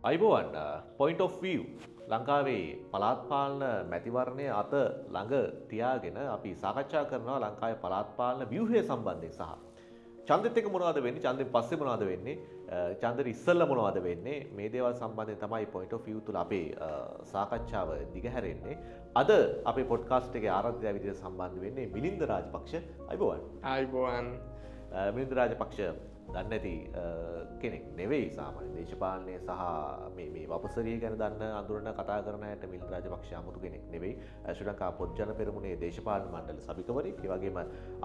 අයිබෝවන් point of view ලංකාවේ පළාත් පාලන මැතිවරණය අත ළඟ තියාගෙන අපි සාකච්ඡා කරනවා ලංකාවේ පළාත් පාලන ව්‍යුහය සම්බන්ධයෙන් සහ ඡන්දෙත් එක්ක මොනවද වෙන්නේ, ඡන්දෙන් පස්සේ මොනවද වෙන්නේ, ඡන්දෙට ඉස්සෙල්ලා මොනවද වෙන්නේ, මේ දේවල් සම්බන්ධයෙන් තමයි පොයින්ට් ඔෆ් view තුල අපේ සාකච්ඡාව දිගහැරෙන්නේ. අද අපේ පොඩ්කාස්ට් එකේ ආරාධිතයා විදිහට සම්බන්ධ වෙන්නේ මිලින්ද රාජපක්ෂ. අයිබෝවන්. අයිබෝවන්. මිලින්ද රාජපක්ෂ දන්නේ නැති කෙනෙක් නෙවෙයි. සාමාන්‍ය දේශපාලනය සහ මේ වපසරිය ගැන දන්න අඳුරන කතා කරන අයට මිලින්ද රාජපක්ෂ අමුතු කෙනෙක් නෙවෙයි. ශ්‍රී ලංකා පොත්ජන පෙරමුණේ දේශපාලන මණ්ඩල සභිකවරයෙක්. ඒ වගේම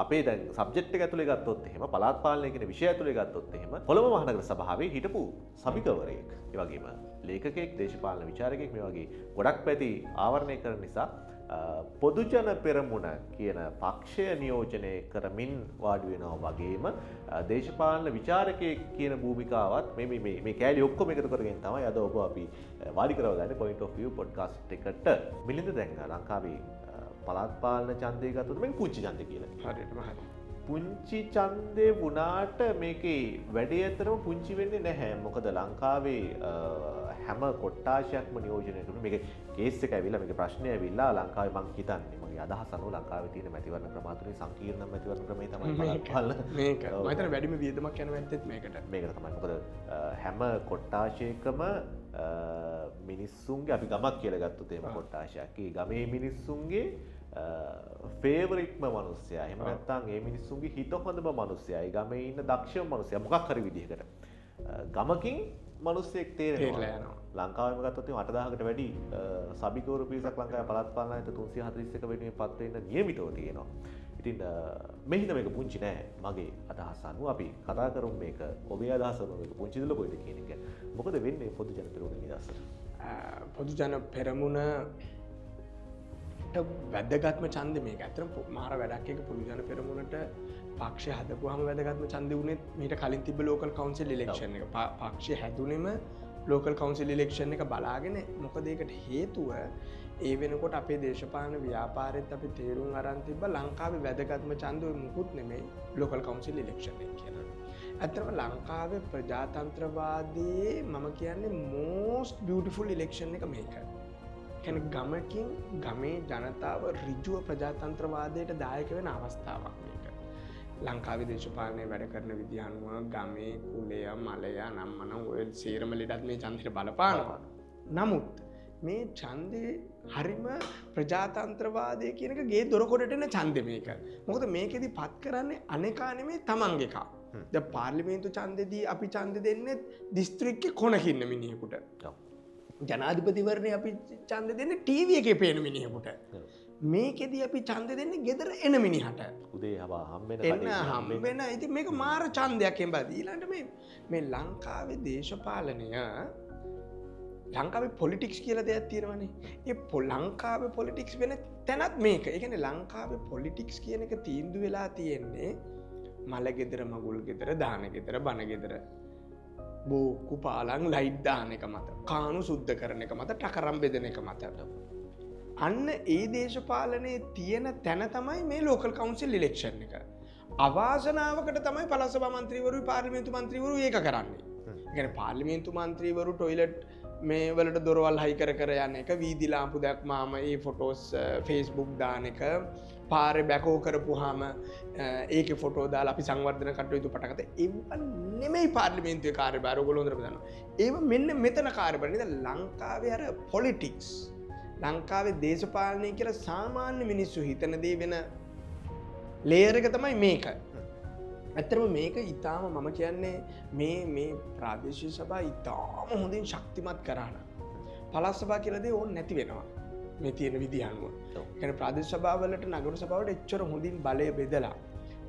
අපේ දැන් සබ්ජෙක්ට් එක ඇතුලේ ගත්තොත් එහෙම පළාත් පාලනය කියන විෂය ඇතුලේ ගත්තොත් එහෙම කොළඹ මහනගර සභාවේ හිටපු සභිකවරයෙක්. ඒ වගේම ලේඛකයෙක්, දේශපාලන විචාරකයෙක්. මේ වගේ ගොඩක් පැති ආවරණය කරන නිසා පොදුජන පෙරමුණ කියන පක්ෂය නියෝජනය කරමින් වාඩි වෙනවා වගේම දේශපාලන විචාරකයෙක් කියන භූමිකාවත් මේ මේ මේ කෑලි ඔක්කොම එකතු කරගෙන තමයි අද ඔබ අපි වාඩි කරවගන්නේ පොයින්ට් ඔෆ් view podcast එකට. මිලින්ද, දැන් ලංකාවේ පළාත් පාලන ඡන්දය ගත්තොත් මේක පුංචි ඡන්දය කියලා. හරියටම හරි. පුංචි ඡන්දේ වුණාට මේකේ වැඩේ ඇත්තටම පුංචි වෙන්නේ නැහැ. මොකද ලංකාවේ හැම කොට්ටාශයක්ම නියෝජනය කරන මේක කේස් එක ඇවිල්ලා, මේක ප්‍රශ්නය ඇවිල්ලා ලංකාවේ මං හිතන්නේ මගේ අදහස අනුව ලංකාවේ තියෙන මැතිවරණ ක්‍රම අතුරින් සංකීර්ණ මැතිවරණ ක්‍රමය තමයි පළාත් පාලන. මේක මම හිතන්නේ වැඩිම වියදමක් යනවා ඇත්තෙත් මේකට. මේකට තමයි. මොකද හැම කොට්ටාශයකම මිනිස්සුන්ගේ, අපි ගමක් කියලා ගත්තොත් එහෙම කොට්ටාශයක්, ඒ ගමේ මිනිස්සුන්ගේ ෆේවරිට්ම මනුස්සයා, එහෙම නැත්නම් ඒ මිනිස්සුන්ගේ හිත හොඳම මනුස්සයා, ඒ ගමේ ඉන්න දක්ෂම මනුස්සයා, මොකක් හරි විදිහකට ගමකින් මනුස්සයෙක් තේරෙනවා. ලංකාවෙම ගත්තොත් එහෙම 8000කට වැඩි සභිකවරු පිරිසක් ලංකාවේ පළාත් පාලන ආයතන 341 වෙනුවෙන් පත් වෙන්න නියමිතව තියෙනවා. ඉතින් මේ හින්දා මේක පුංචි නෑ මගේ අදහස අනුව. අපි කතා කරමු මේක ඔබේ අදහස අනුව මේක පුංචිද ලොකුද කියන එක. මොකද වෙන්නේ පොදු ජන පෙරමුණ නිදහසට? පොදු ජන පෙරමුණ වැදගත්ම ඡන්දෙ මේක. ඇත්තටම මාර වැඩක් එක පොදු ජන පෙරමුණට පක්ෂය හදපුවාම වැදගත්ම ඡන්දෙ වුණේ මීට කලින් තිබ්බ ලෝකල් කවුන්සිල් ඉලෙක්ෂන් එක. පක්ෂය හැදුනේම ලෝකල් කවුන්සිල් ඉලෙක්ෂන් එක බලාගෙන. මොකද ඒකට හේතුව ඒ වෙනකොට අපේ දේශපාලන ව්‍යාපාරෙත් අපි තේරුම් අරන් තිබ්බ ලංකාවේ වැදගත්ම ඡන්දෙ ඔය මුකුත් නෙමෙයි ලෝකල් කවුන්සිල් ඉලෙක්ෂන් එක කියලා. ඇත්තටම ලංකාවේ ප්‍රජාතන්ත්‍රවාදයේ මම කියන්නේ මෝස්ට් බියුටිෆුල් ඉලෙක්ෂන් එක මේක. කියන්නේ ගමකින් ගමේ ජනතාව ඍජුව ප්‍රජාතන්ත්‍රවාදයට දායක වෙන අවස්ථාවක් මේක. ලංකාවේ දේශපාලනය වැඩ කරන විදිහ අනුව ගමේ කුලය, මලය, නම්මනම් ඔය සේරම ලෙඩත් මේ ඡන්දෙට බලපානවා. නමුත් මේ ඡන්දේ හරිම ප්‍රජාතන්ත්‍රවාදය කියන එක ගේ දොරකොඩට එන ඡන්දෙ මේක. මොකද මේකෙදි පත් කරන්නේ අනේකා නෙමෙයි තමන්ගේ එකා. දැන් පාර්ලිමේන්තු ඡන්දෙදී අපි ඡන්දෙ දෙන්නේ දිස්ත්‍රික්කේ කොනක ඉන්න මිනිහෙකුට. ජනාධිපතිවරණේ අපි ඡන්දෙ දෙන්නේ ටීවී එකේ පේන මිනිහෙකුට. මේකෙදි අපි ඡන්දෙ දෙන්නේ ගෙදර එන මිනිහට. උදේ හවා හම්බෙන එන්න හම්බෙන. ඉතින් මේක මාර ඡන්දයක් එඹා. ඊළඟට මේ ලංකාවේ දේශපාලනය, ලංකාවේ පොලිටික්ස් කියලා දෙයක් තියෙනවනේ. ඒ ලංකාවේ පොලිටික්ස් වෙන තැනත් මේක. ඒ කියන්නේ ලංකාවේ පොලිටික්ස් කියන එක තීන්දුව වෙලා තියෙන්නේ මල ගෙදර, මගුල් ගෙදර, දාන ගෙදර, බන ගෙදර, බෝක්කු පාලං ලයිට් දාන එක මත, කානු සුද්ධ කරන එක මත, ටකරම් බෙදෙන එක මත. අන්න ඒ දේශපාලනයේ තියෙන තැන තමයි මේ ලෝකල් කවුන්සිල් ඉලෙක්ෂන් එක. අවාසනාවකට තමයි පළාත් සභා මන්ත්‍රීවරු, පාර්ලිමේන්තු මන්ත්‍රීවරු ඒක කරන්නේ. ඒ කියන්නේ පාර්ලිමේන්තු මන්ත්‍රීවරු ටොයිලට් මේ වලට දොරවල් හයි කර කර යන එක, වීදි ලාම්පු දැක්මාම ඒ ෆොටෝස් ෆේස්බුක් දාන එක, පාරේ බැකෝ කරපුවාම ඒකේ ෆොටෝ දාලා අපි සංවර්ධන කටයුතු පටන් ගත්තා. ඒව නෙමෙයි පාර්ලිමේන්තුවේ කාර්යභාරය. ඔයගොල්ලෝ හොඳටම දන්නවා. ඒව මෙන්න මෙතන කාර්යභාරය නේද? ලංකාවේ අර පොලිටික්ස්, ලංකාවේ දේශපාලනය කියලා සාමාන්‍ය මිනිස්සු හිතන දේ වෙන ලේයර් එක තමයි මේක. ඇත්තටම මේක ඊටාම මම කියන්නේ මේ ප්‍රාදේශීය සභා ඊටාම හොඳින් ශක්තිමත් කරා නම් පළාත් සභා කියලා දේ ඕන නැති වෙනවා මේ තියෙන විදිහ අනුව. ඒ කියන්නේ ප්‍රාදේශීය සභාවලට නගර සභාවලට එච්චර හොඳින් බලය බෙදලා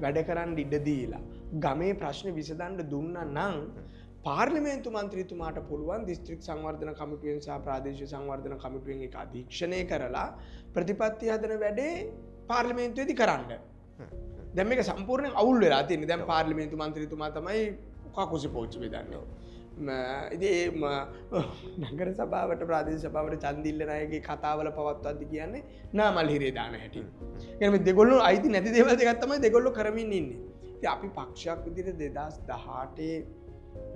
වැඩ කරන්න ඉඩ දීලා ගමේ ප්‍රශ්න විසඳන්න දුන්නා නම් පාර්ලිමේන්තු මන්ත්‍රීතුමාට පුළුවන් දිස්ත්‍රික් සංවර්ධන කමිටුවෙන් සහ ප්‍රාදේශීය සංවර්ධන කමිටුවෙන් ඒක අධීක්ෂණය කරලා ප්‍රතිපත්ති හදන වැඩේ පාර්ලිමේන්තුවේදී කරන්න. දැන් මේක සම්පූර්ණයෙන් අවුල් වෙලා තියෙන්නේ. දැන් පාර්ලිමේන්තු මන්ත්‍රීතුමා තමයි කකුසි පෝච්චි බෙදන්නේ. ඉතින් ඒ නගර සභාවට ප්‍රාදේශීය සභාවට ඡන්ද ඉල්ලන අයගේ කතාවල පවත්වද්දි කියන්නේ නාමල් හිරේ දාන හැටි. ඒ කියන්නේ මේ දෙගොල්ලෝ අයිති නැති දේවල් දෙකක් තමයි දෙගොල්ලෝ කරමින් ඉන්නේ. ඉතින් අපි පක්ෂයක් විදිහට 2018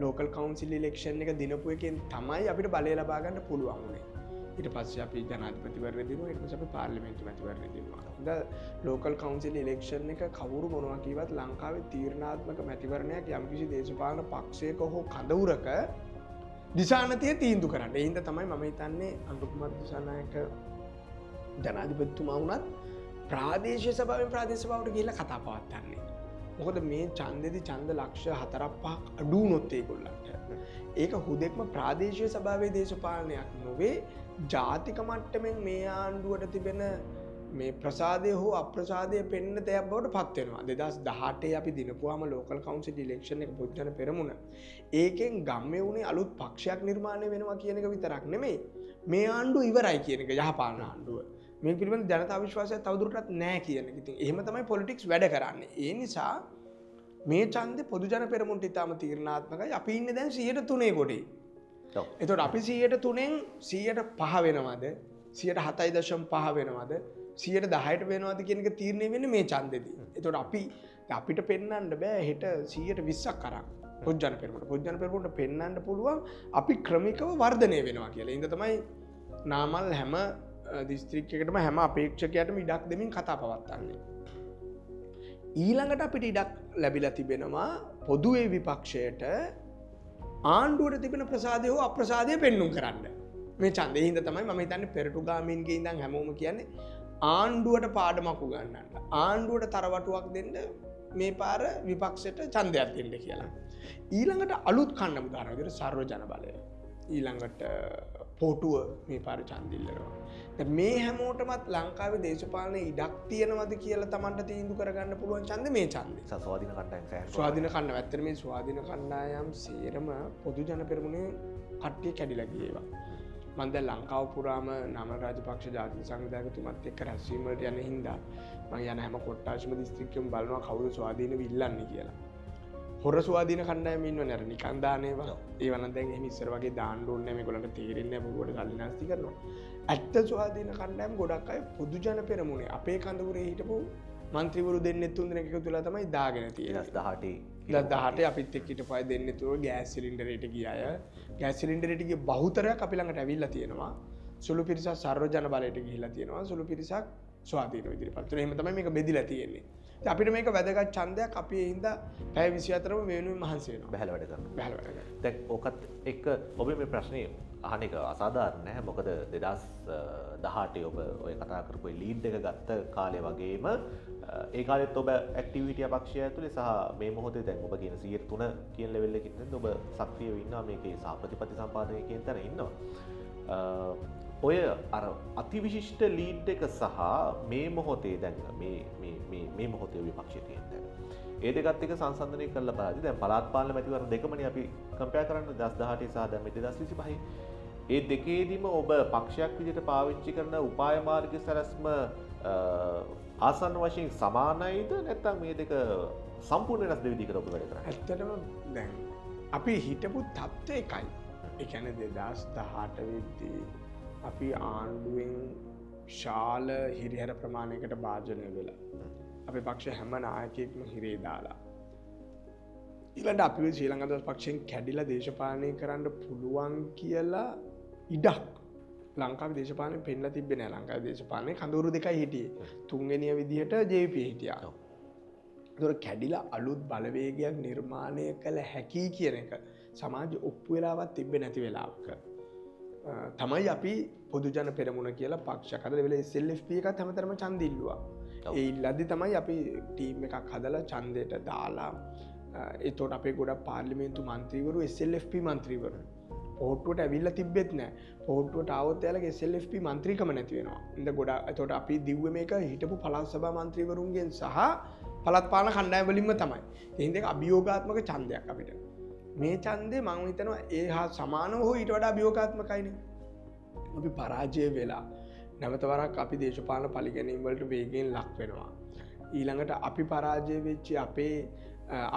ලෝකල් කවුන්සිල් ඉලෙක්ෂන් එක දිනපු එකෙන් තමයි අපිට බලය ලබා ගන්න පුළුවන් වුණේ. ඊට පස්සේ අපි ජනාධිපතිවරණය දිනුවා, ඊට පස්සේ අපි පාර්ලිමේන්තු මැතිවරණය දිනුවා. හොඳ ලෝකල් කවුන්සිල් ඉලෙක්ෂන් එක කවුරු මොනවා කිව්වත් ලංකාවේ තීරණාත්මක මැතිවරණයක් යම්කිසි දේශපාලන පක්ෂයක හෝ කඳවුරක දිශානතිය තීන්දුව කරන්න. ඒ හින්දා තමයි මම හිතන්නේ අනුර කුමාර දිසානායක ජනාධිපතිතුමා වුණත් ප්‍රාදේශීය සභාවෙන් ප්‍රාදේශීය සභාවට ගිහිල්ලා කතා පවත්වන්නේ. මොකද මේ ඡන්දෙදි ඡන්ද ලක්ෂ 4ක් 5ක් අඩු වුණොත් ඒගොල්ලන්ට ඒක හුදෙක්ම ප්‍රාදේශීය සභාවේ දේශපාලනයක් නොවේ, ජාතික මට්ටමින් මේ ආණ්ඩුවට තිබෙන මේ ප්‍රසාදය හෝ අප්‍රසාදය පෙන්න දෙයක් බවට පත් වෙනවා. 2018 අපි දිනපුවාම ලෝකල් කවුන්සිල් ඉලෙක්ෂන් එක පොදුජන පෙරමුණ, ඒකෙන් ගම්මේ වුණේ අලුත් පක්ෂයක් නිර්මාණය වෙනවා කියන එක විතරක් නෙමෙයි, මේ ආණ්ඩුව ඉවරයි කියන එක, යහපාලන ආණ්ඩුව මේ පිළිබඳ ජනතා විශ්වාසය තවදුරටත් නෑ කියන එක. ඉතින් එහෙම තමයි පොලිටික්ස් වැඩ කරන්නේ. ඒ නිසා මේ ඡන්දේ පොදුජන පෙරමුණට ඉතාම තීරණාත්මකයි. අපි ඉන්නේ දැන් 103 කොටේ. එතකොට අපි 103න් 105 වෙනවද, 107.5 වෙනවද, 110ට වෙනවද කියන එක තීරණය වෙන්නේ මේ ඡන්දෙදී. එතකොට අපිට පෙන්වන්න බෑ හෙට 120ක් අරන් පොදුජන පෙරමුණට. පොදුජන පෙරමුණට පෙන්වන්න පුළුවන් අපි ක්‍රමිකව වර්ධනය වෙනවා කියලා. ඒ හින්දා තමයි නාමල් හැම දිස්ත්‍රික්කයකටම හැම අපේක්ෂකයාටම ඉඩක් දෙමින් කතා පවත්වන්නේ. ඊළඟට අපිට ඉඩක් ලැබිලා තිබෙනවා පොදුවේ විපක්ෂයට ආණ්ඩුවට තිබෙන ප්‍රසාදය හෝ අප්‍රසාදය පෙන්නුම් කරන්න. මේ ඡන්දේ හින්දා තමයි මම හිතන්නේ පෙරටුගාමීන්ගේ ඉඳන් හැමෝම කියන්නේ ආණ්ඩුවට පාඩමක් උගන්වන්න, ආණ්ඩුවට තරවටුවක් දෙන්න මේ පාර විපක්ෂයට ඡන්දයක් දෙන්න කියලා. ඊළඟට අලුත් කණ්ඩායම් උදාහරණ විදිහට සර්ව ජන බලය, ඊළඟට පොටුව මේ පාර ඡන්ද ඉල්ලනවා. දැන් මේ හැමෝටමත් ලංකාවේ දේශපාලන ඉඩක් තියෙනවද කියලා Tamanට තීන්දුව කරගන්න පුළුවන් ඡන්ද මේ ඡන්දේ. ස්වාධීන කණ්ඩායම් සෑහෙන ස්වාධීන කණ්ඩායම්. ඇත්තට මේ ස්වාධීන කණ්ඩායම් සේරම පොදු ජන පෙරමුණේ කට්ටිය කැඩිලා ගිය ඒවා. මම දැන් ලංකාව පුරාම නාමල් රාජපක්ෂ ජාතික සංවිධායකතුමත් එක්ක රැස්වීම වලට යන හින්දා මම යන හැම කොට්ටාශම දිස්ත්‍රික්කෙම බලනවා කවුද ස්වාධීනව ඉල්ලන්නේ කියලා. හොර ස්වාධීන කණ්ඩායම ඉන්නවනේ අර නිකන් දාන ඒවා. ඒවා නම් දැන් එහෙම ඉස්සර වගේ දාන්න ඕනේ නැහැ, මේගොල්ලන්ට තේරෙන්නේ නැහැ, බොරුවට සල්ලි නාස්ති කරනවා. ඇත්ත ස්වාධීන කණ්ඩායම ගොඩක් අය පොදු ජන පෙරමුණේ අපේ කඳවුරේ හිටපු මන්ත්‍රීවරු දෙන්නෙක් තුන් දෙනෙක් එකතු වෙලා තමයි දාගෙන තියෙන්නේ. 2018 අපිත් එක්ක හිටපු අය දෙන්නෙක් තුන ගෑස් සිලින්ඩරේට ගිය අය. ගෑස් සිලින්ඩරේට ගිය බහුතරයක් අපි ළඟට ඇවිල්ලා තියෙනවා. සුළු පිරිසක් සර්ව ජන බලයට ගිහිල්ලා තියෙනවා. සුළු පිරිසක් ස්වාධීනව ඉදිරිපත් වෙනවා. එහෙම තමයි මේක බෙදිලා තියෙන්නේ. ඉතින් අපිට මේක වැදගත් ඡන්දයක්. අපි ඒ හින්දා පැය 24ම මේ වෙනුවෙන් මහන්සි වෙනවා. බහැලා වැඩ කරනවා. බහැලා වැඩ කරනවා. දැන් ඕකත් එක්ක ඔබ මේ ප්‍රශ්නේ අහන එක අසාධාරණ නෑ. මොකද 2018 ඔබ ඔය කතා කරපු ලීඩ් එක ගත්ත කාලේ වගේම ඒ කාලෙත් ඔබ ඇක්ටිව් හිටියා පක්ෂය ඇතුලේ සහ මේ මොහොතේ දැන් ඔබ කියන 103 කියන ලෙවල් එකේ ඉඳන් ඔබ සක්‍රියව ඉන්නවා, මේකේ සහ ප්‍රතිපත්ති සම්පාදනය කියන තැන ඉන්නවා. ඔය අර අතිවිශිෂ්ට ලීඩ් එක සහ මේ මොහොතේ දැන් මේ මේ මේ මේ මොහොතේ විපක්ෂයේ තියෙන තැන, ඒ දෙකත් එක්ක සංසන්දනය කරලා බලද්දි දැන් පළාත් පාලන මැතිවරණ දෙකමනේ අපි කම්පෙයාර් කරන්නේ 2018 සහ දැන් මේ 2025. ඒ දෙකේදීම ඔබ පක්ෂයක් විදිහට පාවිච්චි කරන උපාය මාර්ග සැලැස්ම ආසන්න වශයෙන් සමානයිද නැත්නම් මේ දෙක සම්පූර්ණ වෙනස් දෙවිදිහකට ඔබ වැඩ කරන්නේ? ඇත්තටම දැන් අපි හිටපු තත්ත්වය එකයි. ඒ කියන්නේ 2018 වෙද්දී අපි ආණ්ඩුවෙන් විශාල හිරිහැර ප්‍රමාණයකට භාජනය වෙලා අපේ පක්ෂ හැම නායකයෙක්ම හිරේ දාලා ඊළඟට අපි ශ්‍රී ලංකා දවස් පක්ෂයෙන් කැඩිලා දේශපාලනය කරන්න පුළුවන් කියලා ඉඩක් ලංකාවේ දේශපාලනය පෙන්ලා තිබ්බේ නෑ. ලංකාවේ දේශපාලනයේ කඳවුරු දෙකයි හිටියේ. තුන්වෙනිය විදිහට JVP හිටියා. ඒතකොට කැඩිලා අලුත් බලවේගයක් නිර්මාණය කළ හැකි කියන එක සමාජ ඔප්පු වෙලාවක් තිබ්බේ නැති වෙලාවක තමයි අපි පොදු ජන පෙරමුණ කියලා පක්ෂයක් හදලා ඒ වෙලේ SLFP එකත් හැමතැනම ඡන්ද ඉල්ලුවා. ඒ ඉල්ලද්දි තමයි අපි ටීම් එකක් හදලා ඡන්දයට දාලා එතකොට අපේ ගොඩක් පාර්ලිමේන්තු මන්ත්‍රීවරු SLFP මන්ත්‍රීවරු පොහොට්ටුවට ඇවිල්ලා තිබ්බෙත් නෑ. පොහොට්ටුවට ආවොත් එයාලගේ SLFP මන්ත්‍රීකම නැති වෙනවා. ඉතින් ගොඩක් එතකොට අපි දිව්වේ මේක හිටපු පළාත් සභා මන්ත්‍රීවරුන්ගෙන් සහ පළාත් පාලන කණ්ඩායම් වලින්ම තමයි. ඒ හින්දා ඒක අභියෝගාත්මක ඡන්දයක් අපිට. මේ ඡන්දේ මම හිතනවා ඒ හා සමානව හෝ ඊට වඩා අභියෝගාත්මකයිනේ. අපි පරාජය වෙලා නැවත වරක් අපි දේශපාලන පරිගැනීම් වලට වේගයෙන් ලක් වෙනවා. ඊළඟට අපි පරාජය වෙච්ච අපේ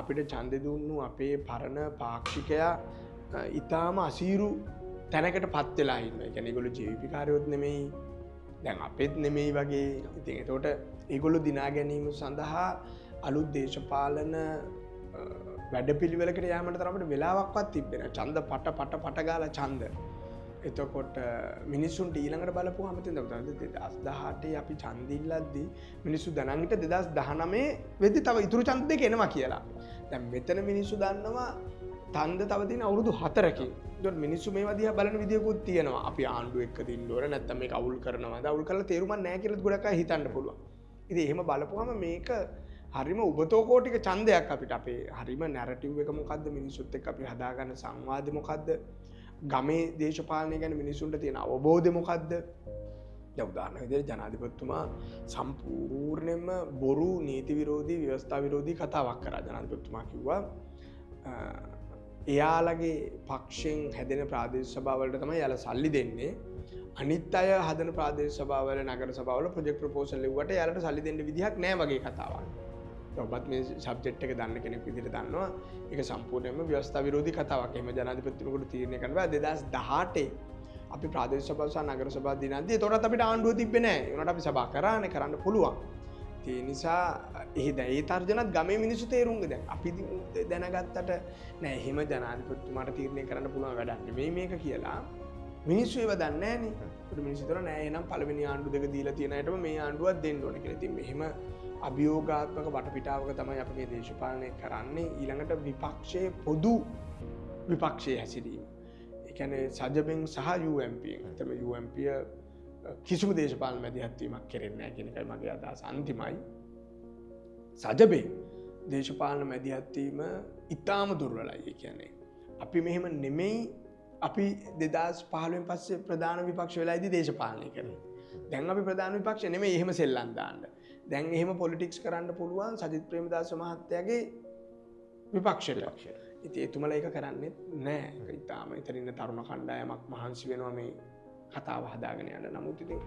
අපිට ඡන්දෙ දුන්නු අපේ පරණ පාක්ෂිකයා ඊටාම අසීරු තැනකට පත් වෙලා ඉන්නවා. ඒ කියන්නේ ඒගොල්ලෝ ජීවිත කාර්යොත් නෙමෙයි, දැන් අපෙත් නෙමෙයි වගේ. ඉතින් ඒතකොට ඒගොල්ලෝ දිනා ගැනීම සඳහා අලුත් දේශපාලන වැඩපිළිවෙලකට යාමට තරම් අපිට වෙලාවක්වත් තිබ්බේ නෑ. ඡන්ද පට පට පට ගාලා ඡන්ද. එතකොට මිනිස්සුන්ට ඊළඟට බලපුවාම තියෙන 2018 අපි ඡන්ද ඉල්ලද්දි මිනිස්සු දැනන් හිට 2019 වෙද්දි තව ඉතුරු ඡන්ද දෙක එනවා කියලා. දැන් මෙතන මිනිස්සු දන්නවා ඡන්ද තව තියෙන අවුරුදු 4කින්. ඒතකොට මිනිස්සු මේවා දිහා බලන විදියකුත් තියෙනවා. අපි ආණ්ඩුව එක්ක දින්න ඕන නැත්තම් මේක අවුල් කරනවාද, අවුල් කරලා තේරුමක් නැහැ කියලාත් ගොඩක් අය හිතන්න පුළුවන්. ඉතින් එහෙම බලපුවාම මේක හරිම උබතෝ කෝටික ඡන්දයක් අපිට. අපේ හරිම නැරටිව් එක මොකද්ද, මිනිස්සුත් එක්ක අපි හදාගන්න සංවාදෙ මොකද්ද, ගමේ දේශපාලනය ගැන මිනිස්සුන්ට තියෙන අවබෝධය මොකද්ද. දැන් උදාහරණයක් විදිහට ජනාධිපතිතුමා සම්පූර්ණයෙන්ම බොරු නීති විරෝධී ව්‍යවස්ථා විරෝධී කතාවක් කරා. ජනාධිපතිතුමා කිව්වා එයාලගේ පක්ෂයෙන් හැදෙන ප්‍රාදේශ සභාවලට තමයි එයාලා සල්ලි දෙන්නේ. අනිත් අය හදන ප්‍රාදේශ සභාවල නගර සභාවල ප්‍රොජෙක්ට් ප්‍රොපෝසල් ලිව්වට එයාලට සල්ලි දෙන්න විදිහක් නෑ වගේ කතාවක්. ඔබත් මේ සබ්ජෙක්ට් එක දන්න කෙනෙක් විදිහට දන්නවා ඒක සම්පූර්ණයෙන්ම ව්‍යවස්ථා විරෝධී කතාවක්. එහෙම ජනාධිපතිතුමෙකුට තීරණය කරන්න බෑ. 2018 අපි ප්‍රාදේශ සභාව සහ නගර සභාව දිනද්දී එතකොටත් අපිට ආණ්ඩුව තිබ්බේ නෑ. ඒ වුණාට අපි සභා කරානේ, කරන්න පුළුවන්. ඒ නිසා ඒ දැන් ඒ තර්ජනත් ගමේ මිනිස්සු තේරුම් ගන්න. දැන් අපි දැනගත්තට නෑ එහෙම ජනාධිපතිතුමාට තීරණය කරන්න පුළුවන් වැඩක් නෙමෙයි මේක කියලා මිනිස්සු ඒව දන්නේ නෑනේ. ඒකට මිනිස්සු හිතනවා නෑ එහෙනම් පළවෙනි ආණ්ඩු දෙක දීලා තියෙන අයටම මේ ආණ්ඩුවක් දෙන්න ඕනේ කියලා. ඉතින් මෙහෙම අභියෝගාත්මක වටපිටාවක තමයි අපි මේ දේශපාලනය කරන්නේ. ඊළඟට විපක්ෂයේ පොදු විපක්ෂයේ හැසිරීම. ඒ කියන්නේ සජබෙන් සහ UMP න්. ඇත්තටම UMP කිසිම දේශපාලන මැදිහත් වීමක් කෙරෙන්නේ නැහැ කියන එකයි මගේ අදහස. අන්තිමයි සජබේ දේශපාලන මැදිහත් වීම ඉතාම දුර්වලයි. ඒ කියන්නේ අපි මෙහෙම නෙමෙයි, අපි 2015 පස්සේ ප්‍රධාන විපක්ෂ වෙලායිදී දේශපාලනය කරන්නේ. දැන් අපි ප්‍රධාන විපක්ෂ නෙමෙයි එහෙම සෙල්ලම් දාන්න. දැන් එහෙම පොලිටික්ස් කරන්න පුළුවන් සජිත් ප්‍රේමදාස මහත්තයාගේ විපක්ෂයට. ඉතින් එතුමලා ඒක කරන්නේ නෑ. ඒක ඉතාම එතන ඉන්න තරුණ කණ්ඩායමක් මහන්සි වෙනවා මේ කතාව හදාගෙන යන්න. නමුත් ඉතින්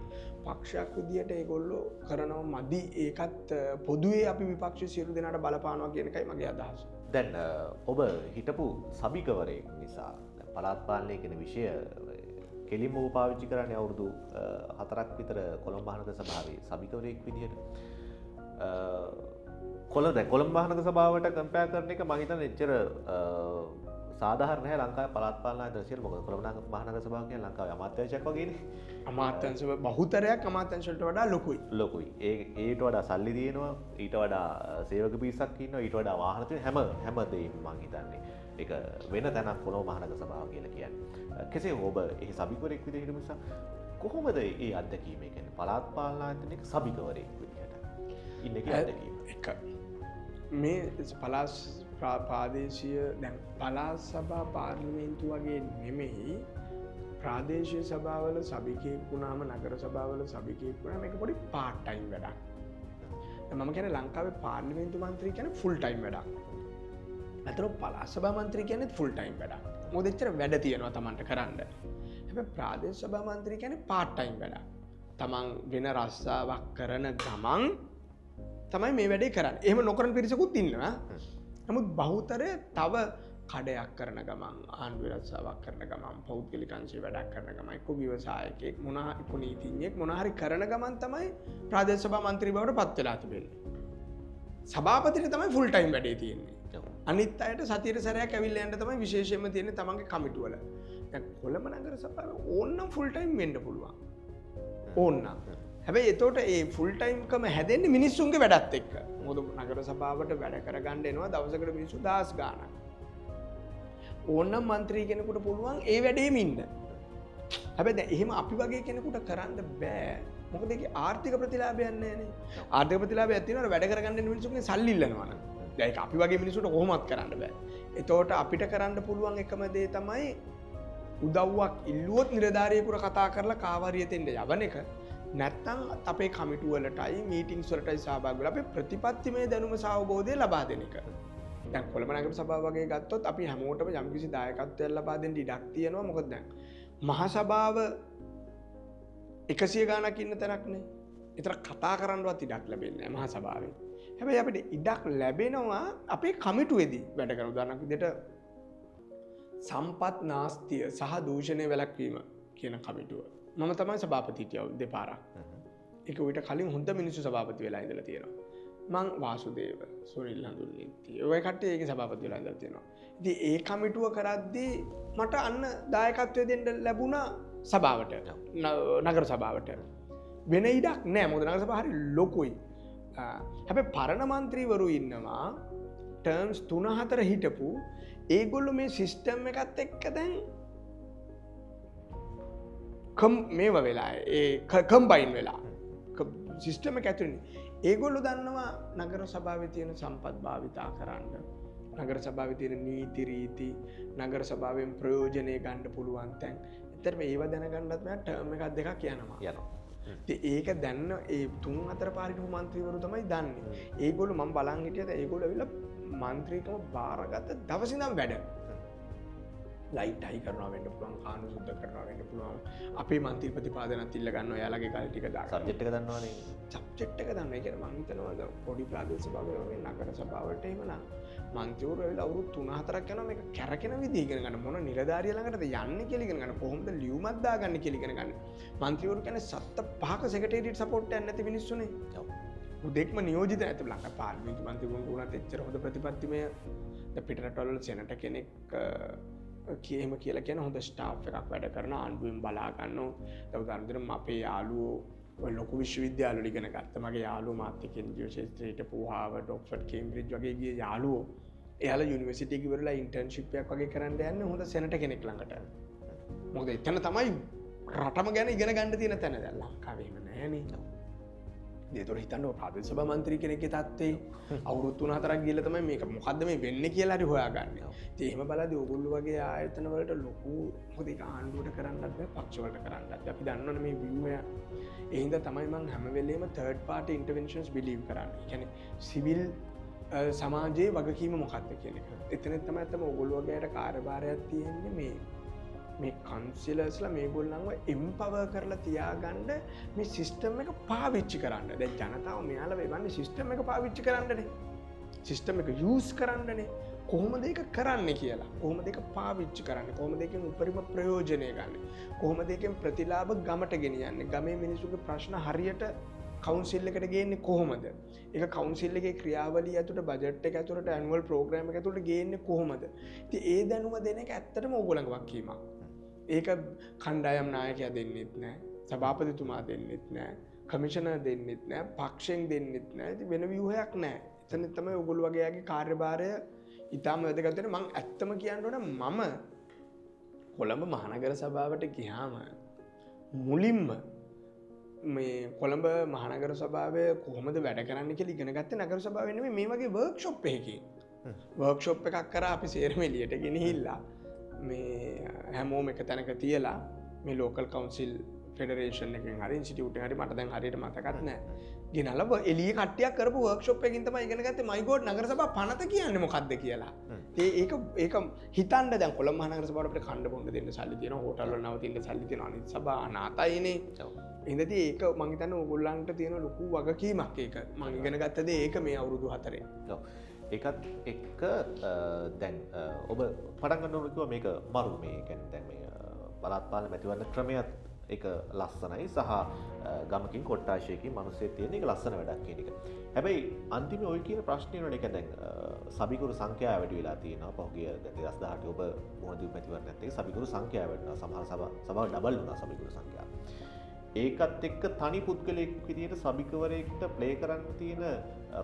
පක්ෂයක් විදියට ඒගොල්ලෝ කරනව මදි. ඒකත් පොදුවේ අපි විපක්ෂ සියලු දෙනාට බලපානවා කියන එකයි මගේ අදහස. දැන් ඔබ හිටපු සභිකවරයෙක් නිසා දැන් පළාත් පාලනය කියන විෂය කෙලින්ම ඔබ පාවිච්චි කරන්නේ අවුරුදු 4ක් විතර කොළඹ මහනගර සභාවේ සභිකවරයෙක් විදියට. දැන් කොළඹ මහනගර සභාවට කම්පෙයාර් කරන එක මම හිතන්නේ එච්චර සාධාරණ නැහැ ලංකාවේ පළාත් පාලන ආයතන සියලු. මොකද කොළඹ මහනගර සභාව කියන්නේ ලංකාවේ අමාත්‍යාංශයක් වගේනේ. අමාත්‍යාංශ බහුතරයක් අමාත්‍යාංශ වලට වඩා ලොකුයි. ලොකුයි. ඒට වඩා සල්ලි තියෙනවා, ඊට වඩා සේවක පිරිසක් ඉන්නවා, ඊට වඩා වාහන තියෙනවා, හැම දෙයක්ම මං හිතන්නේ. ඒක වෙන තැනක් කොළඹ මහනගර සභාව කියලා කියන්නේ. කෙසේ හෝ ඔබ එහි සභිකවරයෙක් විදිහට හිටපු නිසා කොහොමද ඒ අත්දැකීම, ඒ කියන්නේ පළාත් පාලන ආයතනයක සභිකවරයෙක් විදිහට ඉන්න එකේ අත්දැකීම? එක මේ පළාත් ප්‍රාදේශීය දැන් පළාත් සභා පාර්ලිමේන්තු වගේ නෙමෙයි, ප්‍රාදේශීය සභාවල සභිකයෙක් වුණාම නගර සභාවල සභිකයෙක් වුණාම මේක පොඩි පාර්ට් ටයිම් වැඩක්. දැන් මම කියන්නේ ලංකාවේ පාර්ලිමේන්තු මන්ත්‍රී කියන්නේ ෆුල් ටයිම් වැඩක්. අතන පළාත් සභා මන්ත්‍රී කියන්නේ ෆුල් ටයිම් වැඩක්. මොකද එච්චර වැඩ තියෙනවා Tamanට කරන්න. හැබැයි ප්‍රාදේශ සභා මන්ත්‍රී කියන්නේ පාර්ට් ටයිම් වැඩක්. Taman වෙන රස්සාවක් කරන ගමන් තමයි මේ වැඩේ කරන්නේ. එහෙම නොකරන පිරිසකුත් ඉන්නවා. නමුත් බහුතරය තව කඩයක් කරන ගමන්, ආණ්ඩුවේ රස්සාවක් කරන ගමන්, පෞද්ගලික අංශයේ වැඩක් කරන ගමන්, එක්ක ව්‍යවසායකයෙක් මොන එක්ක නීතිඥයෙක් මොන හරි කරන ගමන් තමයි ප්‍රාදේශ සභා මන්ත්‍රී බවට පත් වෙලා තිබෙන්නේ. සභාපතිට තමයි ෆුල් ටයිම් වැඩේ තියෙන්නේ. අනිත් අයට සතියට සැරයක් ඇවිල්ලා යන්න තමයි විශේෂයෙන්ම තියෙන්නේ තමන්ගේ කමිටු වල. දැන් කොළඹ නගර සභාවේ ඕන්නම් ෆුල් ටයිම් වෙන්න පුළුවන්. ඕන්නම්. හැබැයි එතකොට ඒ ෆුල් ටයිම් කම හැදෙන්නේ මිනිස්සුන්ගේ වැඩත් එක්ක. මොකද නගර සභාවට වැඩ කරගන්න එනවා දවසකට මිනිස්සු දහස් ගාණක්. ඕන්නම් මන්ත්‍රී කෙනෙකුට පුළුවන් ඒ වැඩේම ඉන්න. හැබැයි දැන් එහෙම අපි වගේ කෙනෙකුට කරන්න බෑ. මොකද ඒකේ ආර්ථික ප්‍රතිලාභයක් නෑනේ. ආර්ථික ප්‍රතිලාභයක් තියෙනවා වැඩ කරගන්න එන මිනිස්සුන්ගෙන් සල්ලි ඉල්ලනවා නම්. දැන් ඒක අපි වගේ මිනිස්සුන්ට කොහොමවත් කරන්න බෑ. එතකොට අපිට කරන්න පුළුවන් එකම දේ තමයි උදව්වක් ඉල්ලුවොත් නිලධාරියෙකුට කතා කරලා කාවරිය දෙන්න යවන එක. නැත්තම් අපේ කමිටු වලටයි මීටින්ග්ස් වලටයි සහභාගී වෙලා අපේ ප්‍රතිපත්තිමය දැනුම සහ අවබෝධය ලබා දෙන එක. දැන් කොළඹ නගර සභාව වගේ ගත්තොත් අපි හැමෝටම යම්කිසි දායකත්වයක් ලබා දෙන්න ඉඩක් තියෙනවා. මොකද දැන් මහ සභාව 100 ගාණක් ඉන්න තැනක්නේ. ඒතර කතා කරන්නවත් ඉඩක් ලැබෙන්නේ නැහැ මහ සභාවේ. හැබැයි අපිට ඉඩක් ලැබෙනවා අපේ කමිටුවේදී වැඩ කරන. උදාහරණයක් විදිහට සම්පත් නාස්තිය සහ දූෂණය වැළැක්වීම කියන කමිටුව. මම තමයි සභාපති හිටියා දෙපාරක්. ඒක ඊට කලින් හොඳ මිනිස්සු සභාපති වෙලා ඉඳලා තියෙනවා. මං වාසුදේව, සුනිල් හඳුන්නිත්ති. ඔය කට්ටිය ඒකේ සභාපති වෙලා ඉඳලා තියෙනවා. ඉතින් ඒ කමිටුව කරද්දී මට අන්න දායකත්වය දෙන්න ලැබුණා සභාවට, නගර සභාවට. වෙන ඉඩක් නෑ, මොකද නගර සභාව හරි ලොකුයි. හැබැයි පරණ මන්ත්‍රීවරු ඉන්නවා ටර්ම්ස් 3-4 හිටපු. ඒගොල්ලෝ මේ සිස්ටම් එකත් එක්ක දැන් මේව වෙලා, ඒ කම්බයින් වෙලා සිස්ටම් එක ඇතුළේ. ඒගොල්ලෝ දන්නවා නගර සභාවේ තියෙන සම්පත් භාවිතා කරන්න, නගර සභාවේ තියෙන නීති රීති, නගර සභාවෙන් ප්‍රයෝජනය ගන්න පුළුවන් තැන්. ඇත්තටම ඒව දැනගන්නත් මම ටර්ම් එකක් දෙකක් යනවා. ඉතින් ඒක දැන්න ඒ 3-4 පාර හිටපු මන්ත්‍රීවරු තමයි දන්නේ. ඒගොල්ලෝ මම බලන් හිටියද ඒගොල්ලෝ ඇවිල්ලා මන්ත්‍රීකම බාරගත්ත දවස් ඉඳන් වැඩ. ලයිට් හයි කරනවා වෙන්න පුළුවන්, කාණු සුද්ධ කරනවා වෙන්න පුළුවන්, අපේ මන්ත්‍රී ප්‍රතිපාදනත් ඉල්ල ගන්නවා, එයාලගේ කාලේ ටික දාගන්න. සබ්ජෙක්ට් එක දන්නවනේ. සබ්ජෙක්ට් එක දන්නවා. ඒ කියන්නේ මං හිතනවා දැන් පොඩි ප්‍රාදේශ සභාවේ වගේ නගර සභාවලට එහෙම නම් මන්ත්‍රීවරු ඇවිල්ලා අවුරුදු 3-4ක් යනවා මේක කැරකෙන විදිහ ඉගෙන ගන්න. මොන නිලධාරිය ළඟටද යන්නේ කියලා ඉගෙන ගන්න. කොහොමද ලියුමක් දාගන්නේ කියලා ඉගෙන ගන්න. මන්ත්‍රීවරු කියන්නේ 7-5ක සෙක්‍රටේරියට් සපෝට් එකක් නැති මිනිස්සුනේ. ඔව්. හුදෙක්ම නියෝජිත නැති ලංකා පාර්ලිමේන්තු මන්ත්‍රීවරුන් වුණත් එච්චර හොඳ ප්‍රතිපත්තිමය දැන් පිට රටවල් වල සෙනටර් කෙනෙක් එහෙම කියලා කියන හොඳ ස්ටාෆ් එකක් වැඩ කරන ආණ්ඩුවෙන් බලා ගන්නවා. දැන් උදාහරණ දෙන්න අපේ යාළුවෝ ඔය ලොකු විශ්වවිද්‍යාල වල ඉගෙන ගත්ත මගේ යාළුවෝ මාත් එක්ක එන්ජිஓ ක්ෂේත්‍රයේ හිටපු හාවර්ඩ්, ඔක්ස්ෆර්ඩ්, කේම්බ්‍රිජ් වගේ ගිය යාළුවෝ එයාලා යුනිවර්සිටි එක ඉවරලා ඉන්ටර්න්ෂිප් එකක් වගේ කරන්න යන්නේ හොඳ සෙනටර් කෙනෙක් ළඟට. මොකද එතන තමයි රටම ගැන ඉගෙන ගන්න තියෙන තැන. දැන් ලංකාවේ එහෙම නෑනේ. ඒතකොට හිතන්න ඔය ප්‍රාදේශ සභා මන්ත්‍රී කෙනෙක්ගේ තත්ත්වේ අවුරුදු 3-4ක් ගිහලා තමයි මේක මොකද්ද මේ වෙන්නේ කියලා හරි හොයාගන්නේ. ඉතින් එහෙම බලද්දී ඕගොල්ලෝ වගේ ආයතන වලට ලොකු, මොකද ඒක ආණ්ඩුවට කරන්නත් බෑ, පක්ෂ වලට කරන්නත් බෑ. අපි දන්නවනේ මේ ව්‍යුහය. ඒ හින්දා තමයි මං හැම වෙලේම තර්ඩ් පාර්ටි ඉන්ටර්වෙන්ෂන්ස් බිලීව් කරන්නේ. ඒ කියන්නේ සිවිල් සමාජයේ වගකීම මොකක්ද කියන එක. එතන තමයි ඇත්තම ඕගොල්ලෝ වගේ අයට කාර්යභාරයක් තියෙන්නේ මේ කවුන්සිලර්ස්ලා මේගොල්ලන්ව එම්පවර් කරලා තියාගන්න මේ සිස්ටම් එක පාවිච්චි කරන්න. දැන් ජනතාව මෙයාලා වෙවන්නේ සිස්ටම් එක පාවිච්චි කරන්නනේ. සිස්ටම් එක යූස් කරන්නනේ. කොහොමද ඒක කරන්නේ කියලා. කොහොමද ඒක පාවිච්චි කරන්නේ? කොහොමද ඒකෙන් උපරිම ප්‍රයෝජනය ගන්නෙ? කොහොමද ඒකෙන් ප්‍රතිලාභ ගමට ගෙනියන්නේ? ගමේ මිනිස්සුගේ ප්‍රශ්න හරියට කවුන්සිල් එකට ගේන්නේ කොහොමද? ඒක කවුන්සිල් එකේ ක්‍රියාවලිය ඇතුළට, බජට් එක ඇතුළට, ඇනුවල් ප්‍රෝග්‍රෑම් එක ඇතුළට ගේන්නේ කොහොමද? ඉතින් ඒ දැනුම දෙන එක ඇත්තටම ඕගොල්ලන්ගේ වගකීමක්. ඒක කණ්ඩායම් නායකයා දෙන්නෙත් නෑ, සභාපතිතුමා දෙන්නෙත් නෑ, කමිෂනර් දෙන්නෙත් නෑ, පක්ෂයෙන් දෙන්නෙත් නෑ. ඉතින් වෙන ව්‍යුහයක් නෑ. එතන තමයි ඔයගොල්ලෝ වගේ අයගේ කාර්යභාරය ඉතාම වැදගත් වෙන්නේ. මං ඇත්තම කියන්න ඕන මම කොළඹ මහනගර සභාවට ගියාම මුලින්ම මේ කොළඹ මහනගර සභාවේ කොහොමද වැඩ කරන්නේ කියලා ඉගෙන ගත්තේ නගර සභාවේ නෙමෙයි, මේ වගේ වර්ක්ෂොප් එකකින්. වර්ක්ෂොප් එකක් කරා අපි සේරම එළියට ගෙනහිල්ලා මේ හැමෝම එක තැනක තියලා මේ ලෝකල් කවුන්සිල් ෆෙඩරේෂන් එකෙන් හරි ඉන්ස්ටිටියුට් එකෙන් හරි මට දැන් හරියට මතකත් නෑ, ගෙනල්ලා එළිය කට්ටියක් කරපු වර්ක්ෂොප් එකකින් තමයි ඉගෙන ගත්තේ මයි ගෝඩ් නගර සභා පනත කියන්නේ මොකද්ද කියලා. ඉතින් ඒක හිතන්න දැන් කොළඹ මහනගර සභාවට අපිට කන්න බොන්න දෙන්න සල්ලි තියෙනවා, හෝටල් වල නවතින්න සල්ලි තියෙනවා, අනිත් සභා අනාතයිනේ. එහෙනම් ඒක මං හිතන්නේ ඕගොල්ලන්ට තියෙන ලොකු වගකීමක් ඒක. මං ඉගෙන ගත්ත දේ ඒක මේ අවුරුදු 4. ඔව්. ඒකත් එක්ක දැන් ඔබ පටන් ගන්න ඕන කිව්වා මේක මරු, මේ කියන්නේ දැන් මේ පළාත් පාලන මැතිවරණ ක්‍රමයත් ඒක ලස්සනයි සහ ගමකින් කොට්ටාශයකින් මිනිස්සෙක් තියෙන එක ලස්සන වැඩක් කියන එක. හැබැයි අන්තිමේ ඔය කියන ප්‍රශ්නේ නේද, ඒක දැන් සභිකරු සංඛ්‍යාව වැඩි වෙලා තියෙනවා. පහුගිය දැන් 2018 ඔබ මුහුණ දීපු මැතිවරණයත් එක්ක සභිකරු සංඛ්‍යාව වැඩි වුණා. සමහර සභාව ඩබල් වුණා සභිකරු සංඛ්‍යාව. ඒකත් එක්ක තනි පුද්ගලයෙක් විදියට සභිකවරයෙක්ට ප්ලේ කරන්න තියෙන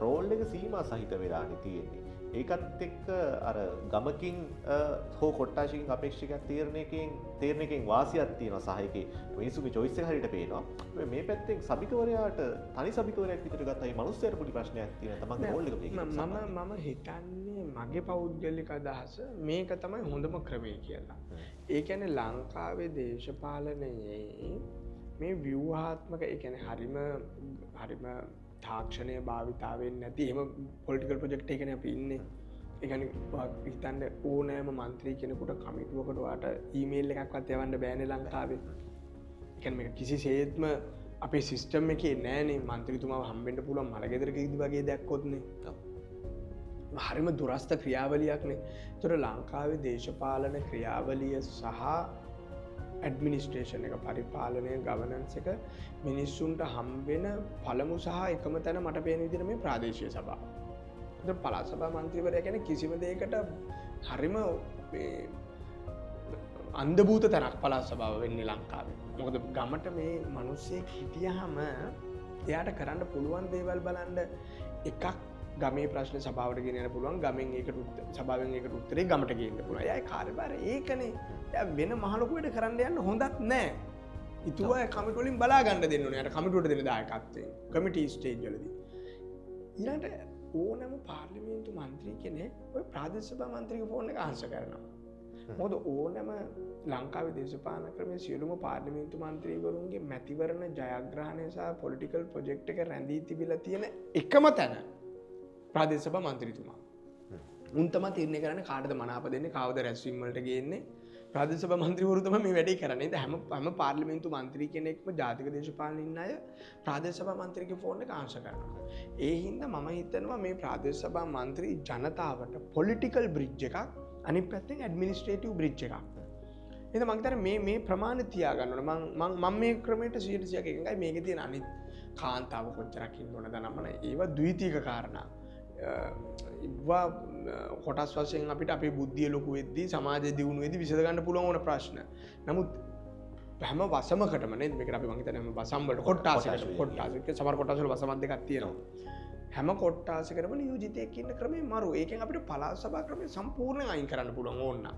රෝල් එක සීමා සහිත වෙලානේ තියෙන්නේ. ඒකත් එක්ක අර ගමකින් හෝ කොට්ටාශයකින් අපේක්ෂකයක් තීරණයකින් වාසියක් තියෙනවා සහ ඒකේ මිනිස්සුගේ චොයිස් එක හරියට පේනවා. මේ පැත්තෙන් සභිකවරයාට තනි සභිකවරයෙක් විදියට ගත්තා මේ මිනිස්සයාට පොඩි ප්‍රශ්නයක් තියෙනවා තමන්ගේ රෝල් එක ප්ලේ කිරීම. මම හිතන්නේ මගේ පෞද්ගලික අදහස මේක තමයි හොඳම ක්‍රමය කියලා. ඒ කියන්නේ ලංකාවේ දේශපාලනයේ මේ ව්‍යුහාත්මක, ඒ කියන්නේ හරිම තාක්ෂණය භාවිතා වෙන්නේ නැති එහෙම පොලිටිකල් ප්‍රොජෙක්ට් එකකනේ අපි ඉන්නේ. ඒ කියන්නේ හිතන්න ඕනෑම මන්ත්‍රී කෙනෙකුට කමිටුවකට ඔයාට ඊමේල් එකක්වත් යවන්න බෑනේ ලංකාවේ. ඒ කියන්නේ මේක කිසිසේත්ම අපේ සිස්ටම් එකේ නෑනේ. මන්ත්‍රීතුමාව හම්බෙන්න පුළුවන් මලගෙදරකදී වගේ දැක්කොත්නේ. හරිම දුරස්ත ක්‍රියාවලියක්නේ. ඒතර ලංකාවේ දේශපාලන ක්‍රියාවලිය සහ ඇඩ්මිනිස්ට්‍රේෂන් එක, පරිපාලනය, ගවර්නන්ස් එක මිනිස්සුන්ට හම්බෙන පළමු සහ එකම තැන මට පේන විදිහට මේ ප්‍රාදේශීය සභාව. ඒතර පළාත් සභා මන්ත්‍රීවරයා කියන්නේ කිසිම දෙයකට හරිම මේ අන්ධභූත තැනක් පළාත් සභාව වෙන්නේ ලංකාවේ. මොකද ගමට මේ මිනිස්සෙක් හිටියාම එයාට කරන්න පුළුවන් දේවල් බලන්න එකක් ගමේ ප්‍රශ්න සභාවට ගෙන යන්න පුළුවන්, ගමෙන් ඒකට සභාවෙන් ඒකට උත්තරේ ගමට ගේන්න පුළුවන්. එයා කාර්යභාරය ඒකනේ. එයා වෙන මහ ලොකු වැඩ කරන්න යන්න හොඳත් නෑ. ඉතුරු අය කමිටු වලින් බලා ගන්න දෙන්න ඕනේ. එයාට කමිටුවට දෙන දායකත්වයෙන් කමිටි ස්ටේජ් වලදී. ඊළඟට ඕනෑම පාර්ලිමේන්තු මන්ත්‍රී කෙනෙක් ඔය ප්‍රාදේශීය සභා මන්ත්‍රීගේ ෆෝන් එක ආන්සර් කරනවා. මොකද ඕනෑම ලංකාවේ දේශපාලන ක්‍රමයේ සියලුම පාර්ලිමේන්තු මන්ත්‍රීවරුන්ගේ මැතිවරණ ජයග්‍රහණය සහ පොලිටිකල් ප්‍රොජෙක්ට් එක රැඳී තිබිලා තියෙන එකම තැන ප්‍රාදේශීය සභා මන්ත්‍රීතුමා. උන් තමයි තීරණය කරන්නේ කාටද මනාප දෙන්නේ, කාවද රැස්වීම් වලට ගේන්නේ. ප්‍රාදේශීය සභා මන්ත්‍රීවරු තමයි මේ වැඩේ කරන්නේ. ඉතින් හැම හැම පාර්ලිමේන්තු මන්ත්‍රී කෙනෙක්ම ජාතික දේශපාලන ඉන්න අය ප්‍රාදේශීය සභා මන්ත්‍රීගේ ෆෝන් එක ආන්සර් කරනවා. ඒ හින්දා මම හිතනවා මේ ප්‍රාදේශීය සභා මන්ත්‍රී ජනතාවට පොලිටිකල් බ්‍රිජ් එකක්, අනිත් පැත්තෙන් ඇඩ්මිනිස්ට්‍රේටිව් බ්‍රිජ් එකක්. එහෙනම් මං හිතන්නේ මේ මේ ප්‍රමාණය තියාගන්න ඕන. මං මං මං මේ ක්‍රමයට 100%ක් එකඟයි. මේකේ තියෙන අනිත් කාන්තාව කොච්චරක් ඉන්න ඕනද නම් ඒවා ද්විතීක කාරණා. ඒවා කොටස් වශයෙන් අපිට අපේ බුද්ධිය ලොකු වෙද්දී සමාජය දියුණු වෙද්දී විසඳ ගන්න පුළුවන් ඕන ප්‍රශ්න. නමුත් හැම වසමකටම නේද මේකට අපි මං හිතන්නේ හැම වසම් වලට කොට්ටාසයකට කොට්ටාසයක සමහර කොට්ටාස වල වසමක් දෙකක් තියෙනවා. හැම කොට්ටාසයකටම නියෝජිතයෙක් ඉන්න ක්‍රමේ මරු. ඒකෙන් අපිට පළාත් සභා ක්‍රමය සම්පූර්ණයෙන් අයින් කරන්න පුළුවන් ඕන නම්.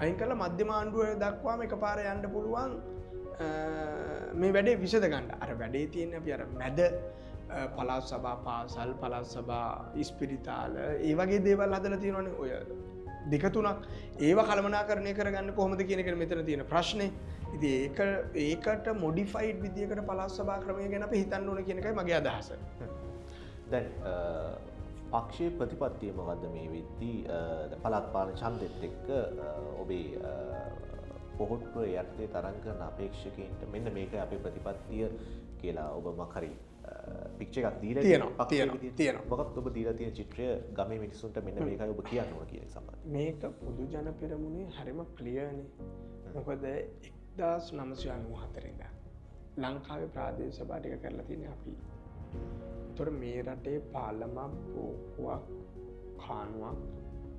අයින් කරලා මධ්‍යම ආණ්ඩුව දක්වාම එකපාර යන්න පුළුවන් මේ වැඩේ විසඳ ගන්න. අර වැඩේ තියෙන්නේ අපි අර මැද පළාත් සභා පාසල්, පළාත් සභා ඉස්පිරිතාල ඒ වගේ දේවල් හදලා තියෙනවනේ. ඔය දෙක තුනක් ඒවා කළමනාකරණය කරගන්න කොහොමද කියන එක මෙතන තියෙන ප්‍රශ්නේ. ඉතින් ඒකට මොඩිෆයිඩ් විදියකට පළාත් සභා ක්‍රමය ගැන අපි හිතන්න ඕන කියන එකයි මගේ අදහස. දැන් පක්ෂයේ ප්‍රතිපත්තිය මොකද්ද මේ වෙද්දී පළාත් පාලන ඡන්දෙත් එක්ක ඔබේ පොහොට්ටුව යටතේ තරඟ කරන අපේක්ෂකයින්ට මෙන්න මේකයි අපේ ප්‍රතිපත්තිය කියලා ඔබ මොකක් හරි පික්චර් එකක් දීලා තියෙනවා. තියෙනවා. මොකක්ද ඔබ දීලා තියෙන චිත්‍රය ගමේ මිනිස්සුන්ට මෙන්න මේකයි ඔබ කියන්න ඕන කියන එක සම්බන්ධයෙන්? මේක පොදු ජන පෙරමුණේ හරිම ක්ලියර්නේ. මොකද 1994 ඉඳන් ලංකාවේ ප්‍රාදේශීය සභා ටික කරලා තියෙන්නේ අපි. ඒතකොට මේ රටේ පාලමක්, බෝක්කුවක්, කානුවක්,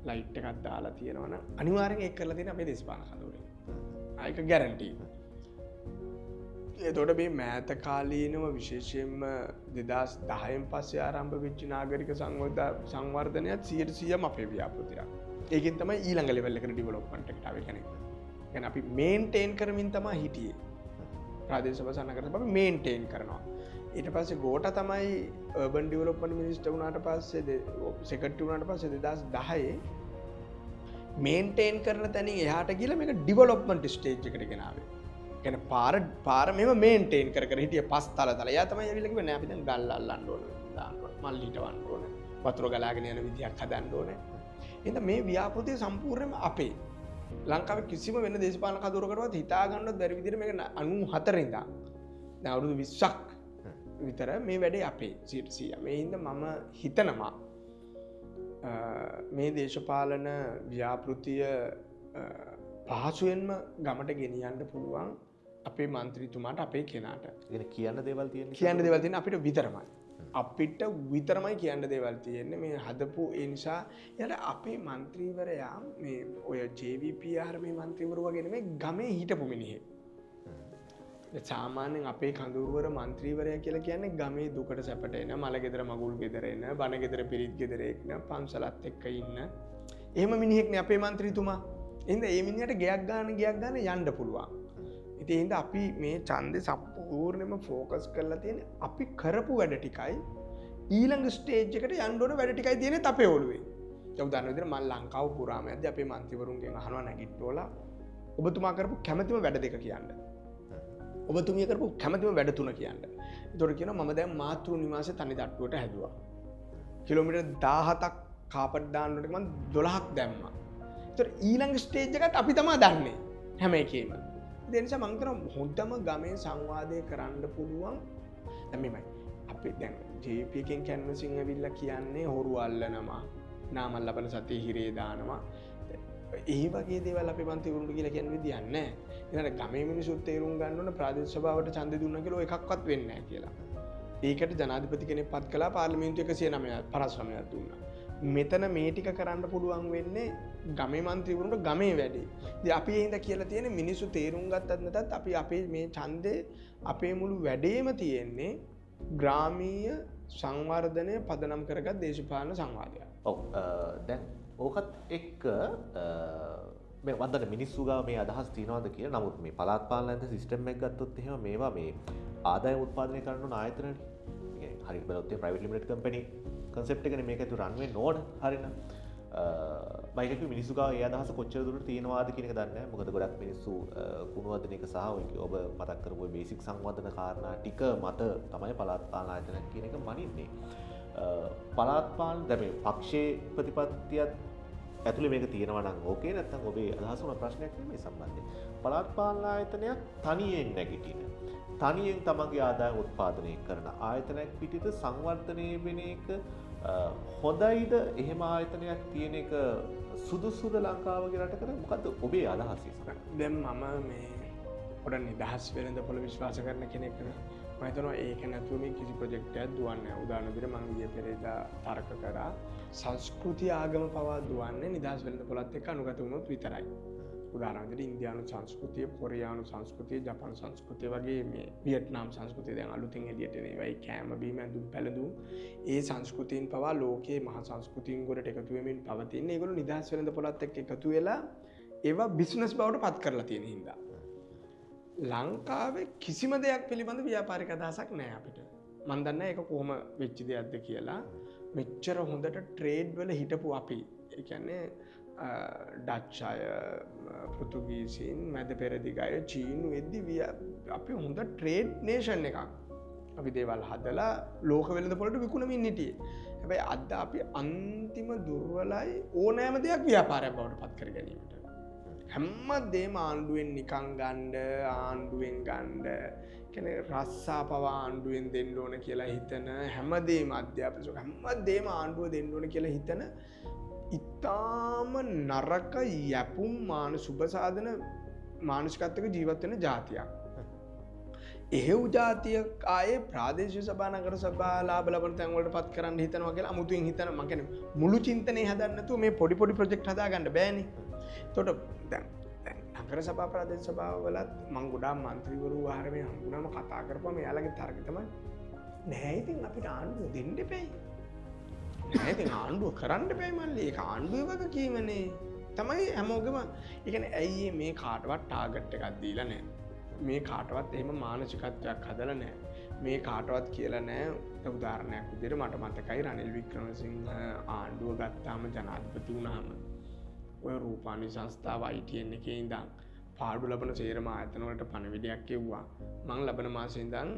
ලයිට් එකක් දාලා තියෙනවා නම් අනිවාර්යෙන් ඒක කරලා තියෙන්නේ අපේ දේශපාලන කඳවුරේ. ඒක ගැරන්ටි. එතකොට මේ මෑත කාලීනව විශේෂයෙන්ම 2010න් පස්සේ ආරම්භ වෙච්ච නාගරික සංවර්ධනයත් 100%ම අපේ ව්‍යාපෘතියක්. ඒකෙන් තමයි ඊළඟ ලෙවල් එකට ඩෙවලොප්මන්ට් එකට ආවේ. කියන්නේ අපි මේන්ටේන් කරමින් තමයි හිටියේ. ප්‍රාදේශීය සභා සන්නකර සභාව අපි මේන්ටේන් කරනවා. ඊට පස්සේ ගෝඨ තමයි අර්බන් ඩෙවලොප්මන්ට් මිනිස්ටර් වුණාට පස්සේ, සෙක්‍රටරි වුණාට පස්සේ 2010 මේන්ටේන් කරන තැනින් එහාට ගිහලා මේක ඩෙවලොප්මන්ට් ස්ටේජ් එකට ගෙනාවේ. කියන්නේ පාර මෙහෙම මේන්ටේන් කර කර හිටිය පස් තල තල. එයා තමයි ඇවිල්ලා කිව්වේ නෑ අපි දැන් ගල් අල්ලන්න ඕනේ, දාන්න ඕනේ, මල් හිටවන්න ඕනේ, වතුර ගලාගෙන යන විදියක් හදන්න ඕනේ. එහෙනම් මේ ව්‍යාපෘතිය සම්පූර්ණයෙන්ම අපේ. ලංකාවේ කිසිම වෙන දේශපාලන කඳවුරකටවත් හිතා ගන්නවත් බැරි විදිහට මේක 94 ඉඳන් දැන් අවුරුදු 20ක් විතර මේ වැඩේ අපේ 100%. මේ හින්දා මම හිතනවා මේ දේශපාලන ව්‍යාපෘතිය පහසුවෙන්ම ගමට ගෙනියන්න පුළුවන් අපේ මන්ත්‍රීතුමාට, අපේ කෙනාට. ඒ කියන්නේ කියන්න දේවල් තියෙන්නේ. කියන්න දේවල් තියෙන්නේ අපිට විතරමයි. අපිට විතරමයි කියන්න දේවල් තියෙන්නේ. මේ හදපු ඒ නිසා ඊට අපේ මන්ත්‍රීවරයා මේ ඔය JVPR මේ මන්ත්‍රීවරු වගේ නෙමෙයි, ගමේ හිටපු මිනිහෙක්. සාමාන්‍යයෙන් අපේ කඳවුරුවර මන්ත්‍රීවරයා කියලා කියන්නේ ගමේ දුකට සැපට එන, මල ගෙදර මගුල් ගෙදර එන, බණ ගෙදර පිරිත් ගෙදර එන, පන්සලත් එක්ක ඉන්න එහෙම මිනිහෙක්නේ අපේ මන්ත්‍රීතුමා. එහෙනම් ඒ මිනිහට ගෙයක් ගන්න යන්න පුළුවන්. ඉතින් ඒ හින්දා අපි මේ ඡන්දේ සම්පූර්ණයෙන්ම ෆෝකස් කරලා තියෙන්නේ අපි කරපු වැඩ ටිකයි, ඊළඟ ස්ටේජ් එකට යන්න ඕන වැඩ ටිකයි තියෙන්නේ අපේ ඔළුවේ. දැන් උදාහරණ විදිහට මම ලංකාව පුරාම යද්දි අපේ මන්ත්‍රීවරුන්ගෙන් අහනවා නැගිට්ටෝලා ඔබතුමා කරපු කැමැතිම වැඩ දෙක කියන්න. ඔබතුමිය කරපු කැමැතිම වැඩ තුන කියන්න. ඒතකොට කියනවා මම දැන් මාතෘ නිවාසය තනි තට්ටුවට හැදුවා. කිලෝමීටර් 17ක් කාපට් දාන්න ඕන එක මම 12ක් දැම්මා. ඒතකොට ඊළඟ ස්ටේජ් එකත් අපි තමයි දන්නේ හැම එකේම. ඒ නිසා මං හිතනවා හොඳම ගමේ සංවාදය කරන්න පුළුවන්. දැන් මෙහෙමයි. අපි දැන් JP එකෙන් කැන්වසින් ඇවිල්ලා කියන්නේ හොරු අල්ලනවා, නාමල් ලබන සතිය හිරේ දානවා. ඒ වගේ දේවල් අපේ මන්ත්‍රීවරුන්ට කියලා කියන විදියක් නැහැ. ඊළඟට ගමේ මිනිස්සුත් තේරුම් ගන්න ඕන ප්‍රාදේශීය සභාවට ඡන්දෙ දුන්නා කියලා ඔය එකක්වත් වෙන්නේ නැහැ කියලා. ඒකට ජනාධිපති කෙනෙක් පත් කළා, පාර්ලිමේන්තුව 159 දුන්නා. මෙතන මේ ටික කරන්න පුළුවන් වෙන්නේ ගමේ මන්ත්‍රීවරුන්ට ගමේ වැඩේ. ඉතින් අපි ඒ හින්දා කියලා තියෙන්නේ මිනිස්සු තේරුම් ගත්තත් නැතත් අපි අපේ මේ ඡන්දේ අපේ මුළු වැඩේම තියෙන්නේ ග්‍රාමීය සංවර්ධනය පදනම් කරගත් දේශපාලන සංවාදයක්. ඔව්, දැන් ඕකත් එක්ක මේ මන් දන්නේ මිනිස්සු ගාව මේ අදහස් තියනවාද කියලා. නමුත් මේ පළාත් පාලන ඇඳ සිස්ටම් එක ගත්තොත් එහෙම මේවා මේ ආදායම උත්පාදනය කරන්න ඕන ආයතනනේ. ඒ කියන්නේ හරියට බලුවොත් එහෙම ප්‍රයිවට් ලිමිටඩ් කම්පැනි කන්සෙප්ට් එකනේ මේක ඇතුළේ රන් වෙන්න ඕන. හරිනම් මම ඒක කිව්වේ මිනිස්සු ගාව ඒ අදහස කොච්චර දුරට තියෙනවාද කියන එක දන්නේ නැහැ. මොකද ගොඩක් මිනිස්සු කුණු වදන එක සහ ඔය ඔබ මතක් කරපු ඔය බේසික් සංවර්ධන කාරණා ටික මත තමයි පළාත් පාලන ආයතනයක් කියන එක මනින්නේ. පළාත් පාලන දැන් මේ පක්ෂයේ ප්‍රතිපත්තියත් ඇතුලේ මේක තියෙනවා නම් ඕකේ, නැත්නම් ඔබේ අදහස උන ප්‍රශ්නයක් නෙමෙයි සම්බන්ධයෙන්. පළාත් පාලන ආයතනයක් තනියෙන් නැගිටින, තනියෙන් තමන්ගේ ආදායම උත්පාදනය කරන ආයතනයක් පිටිත සංවර්ධනය වෙන එක හොඳයිද? එහෙම ආයතනයක් තියෙන එක සුදුසුද ලංකාවගේ රටකට? මොකද්ද ඔබේ අදහස ඒ සම්බන්ධයෙන්? දැන් මම මේ පොඩ නිදහස් වෙළඳ පොළ විශ්වාස කරන කෙනෙක් නේ. මම හිතනවා ඒක නැතුව මේ කිසි ප්‍රොජෙක්ට් එකක් දුවන්නේ නැහැ. උදාහරණ විදිහට මම ඊයේ පෙරේදා තර්ක කරා සංස්කෘති ආගම පවා දුවන්නේ නිදහස් වෙළඳ පොළත් එක්ක අනුගත වුණොත් විතරයි. උදාහරණ විදිහට ඉන්දියානු සංස්කෘතිය, කොරියානු සංස්කෘතිය, ජපාන සංස්කෘතිය වගේ මේ වියට්නාම් සංස්කෘතිය දැන් අලුතින් එළියට එන ඒවා, ඒ කෑම බීම ඇඳුම් පැළඳුම් ඒ සංස්කෘතීන් පවා ලෝකයේ මහා සංස්කෘතීන් ගොඩට එකතු වෙමින් පවතින්නේ. ඒගොල්ලෝ නිදහස් වෙළඳ පොළත් එක්ක එකතු වෙලා ඒවා බිස්නස් බවට පත් කරලා තියෙන හින්දා. ලංකාවේ කිසිම දෙයක් පිළිබඳ ව්‍යාපාරික අදහසක් නෑ අපිට. මන් දන්නේ ඒක කොහොම වෙච්ච දෙයක්ද කියලා. මෙච්චර හොඳට ට්‍රේඩ් වල හිටපු අපි, ඒ කියන්නේ ඩච් අය, පෘතුගීසීන්, මැද පෙරදිග අය, චීනු එද්දි අපි හොඳ ට්‍රේඩ් නේෂන් එකක්. අපි දේවල් හදලා ලෝක වෙළඳ පොළට විකුණමින් හිටියේ. හැබැයි අද අපි අන්තිම දුර්වලයි ඕනෑම දෙයක් ව්‍යාපාරයක් බවට පත් කර ගැනීමට. හැම දෙයක්ම ආණ්ඩුවෙන් නිකන් ගන්න, ආණ්ඩුවෙන් ගන්න, කියන්නේ රස්සා පවා ආණ්ඩුවෙන් දෙන්න ඕන කියලා හිතන, හැම දෙයක්ම අධ්‍යාපන සුඛ හැම දෙයක්ම ආණ්ඩුව දෙන්න ඕන කියලා හිතන ඉතාම නරක යැපුම් සුබ සාධන මානසිකත්වයක ජීවත් වෙන ජාතියක්. එහෙව් ජාතියක් ආයේ ප්‍රාදේශීය සභා, නගර සභා ලාභ ලබන තැන් වලට පත් කරන්න හිතනවා කියලා අමුතුවෙන් හිතන, මං කියන්නේ මුළු චින්තනය හදන්න නැතුව මේ පොඩි පොඩි ප්‍රොජෙක්ට් හදාගන්න බෑනේ. එතකොට දැන් නගර සභා ප්‍රාදේශීය සභාව වලත් මං ගොඩාක් මන්ත්‍රීවරු ආහාර මේ හම්බුනාම කතා කරපුවම එයාලගේ තර්කය තමයි නෑ ඉතින් අපිට ආණ්ඩුව දෙන්න එපැයි. නෑ ඉතින් ආණ්ඩුව කරන්න එපැයි මල්ලි. ඒක ආණ්ඩුවේ වගකීමනේ. තමයි හැමෝගෙම. ඒ කියන්නේ ඇයි මේ කාටවත් ටාගට් එකක් දීලා නෑ. මේ කාටවත් එහෙම මානසිකත්වයක් හදලා නෑ. මේ කාටවත් කියලා නෑ. උදාහරණයක් විදිහට මට මතකයි රනිල් වික්‍රමසිංහ ආණ්ඩුව ගත්තාම ජනාධිපති වුණාම ඔය රූපානි සංස්ථාව ITN එකේ ඉඳන් පාඩු ලබන සේරම ආයතන වලට පණිවිඩයක් එව්වා. මං ලබන මාසේ ඉඳන්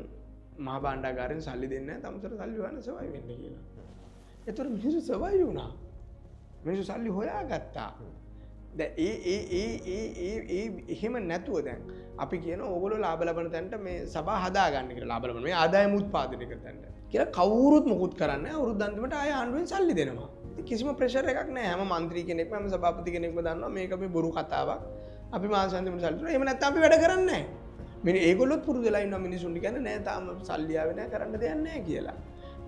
මහා භාණ්ඩාගාරයෙන් සල්ලි දෙන්නේ නැහැ, තමුසට සල්ලි හොයන්න සර්වයිව් වෙන්න කියලා. ඒතර මිනිස්සු සර්වයිව් වුණා. මිනිස්සු සල්ලි හොයාගත්තා. දැන් ඒ ඒ ඒ ඒ ඒ ඒ එහෙම නැතුව දැන් අපි කියන ඕගොල්ලෝ ලාභ ලබන තැනට මේ සභා හදාගන්න කියලා, ලාභ ලබන මේ ආදායම උත්පාදනය කරන තැනට කියලා කවුරුත් මොකුත් කරන්නේ නැහැ. අවුරුද්ද අන්තිමට ආය ආණ්ඩුවෙන් සල්ලි දෙනවා. ඉතින් කිසිම ප්‍රෙෂර් එකක් නැහැ. හැම මන්ත්‍රී කෙනෙක්ම හැම සභාපති කෙනෙක්ම දන්නවා මේක මේ බොරු කතාවක්. අපි මාස අන්තිමට සල්ලි දෙනවා. එහෙම නැත්නම් අපි වැඩ කරන්නේ නැහැ. මේ ඒගොල්ලොත් පුරුදු වෙලා ඉන්නවා මිනිසුන්ට කියන්නේ නෑ තාම සල්ලි ආවේ නෑ කරන්න දෙයක් නෑ කියලා.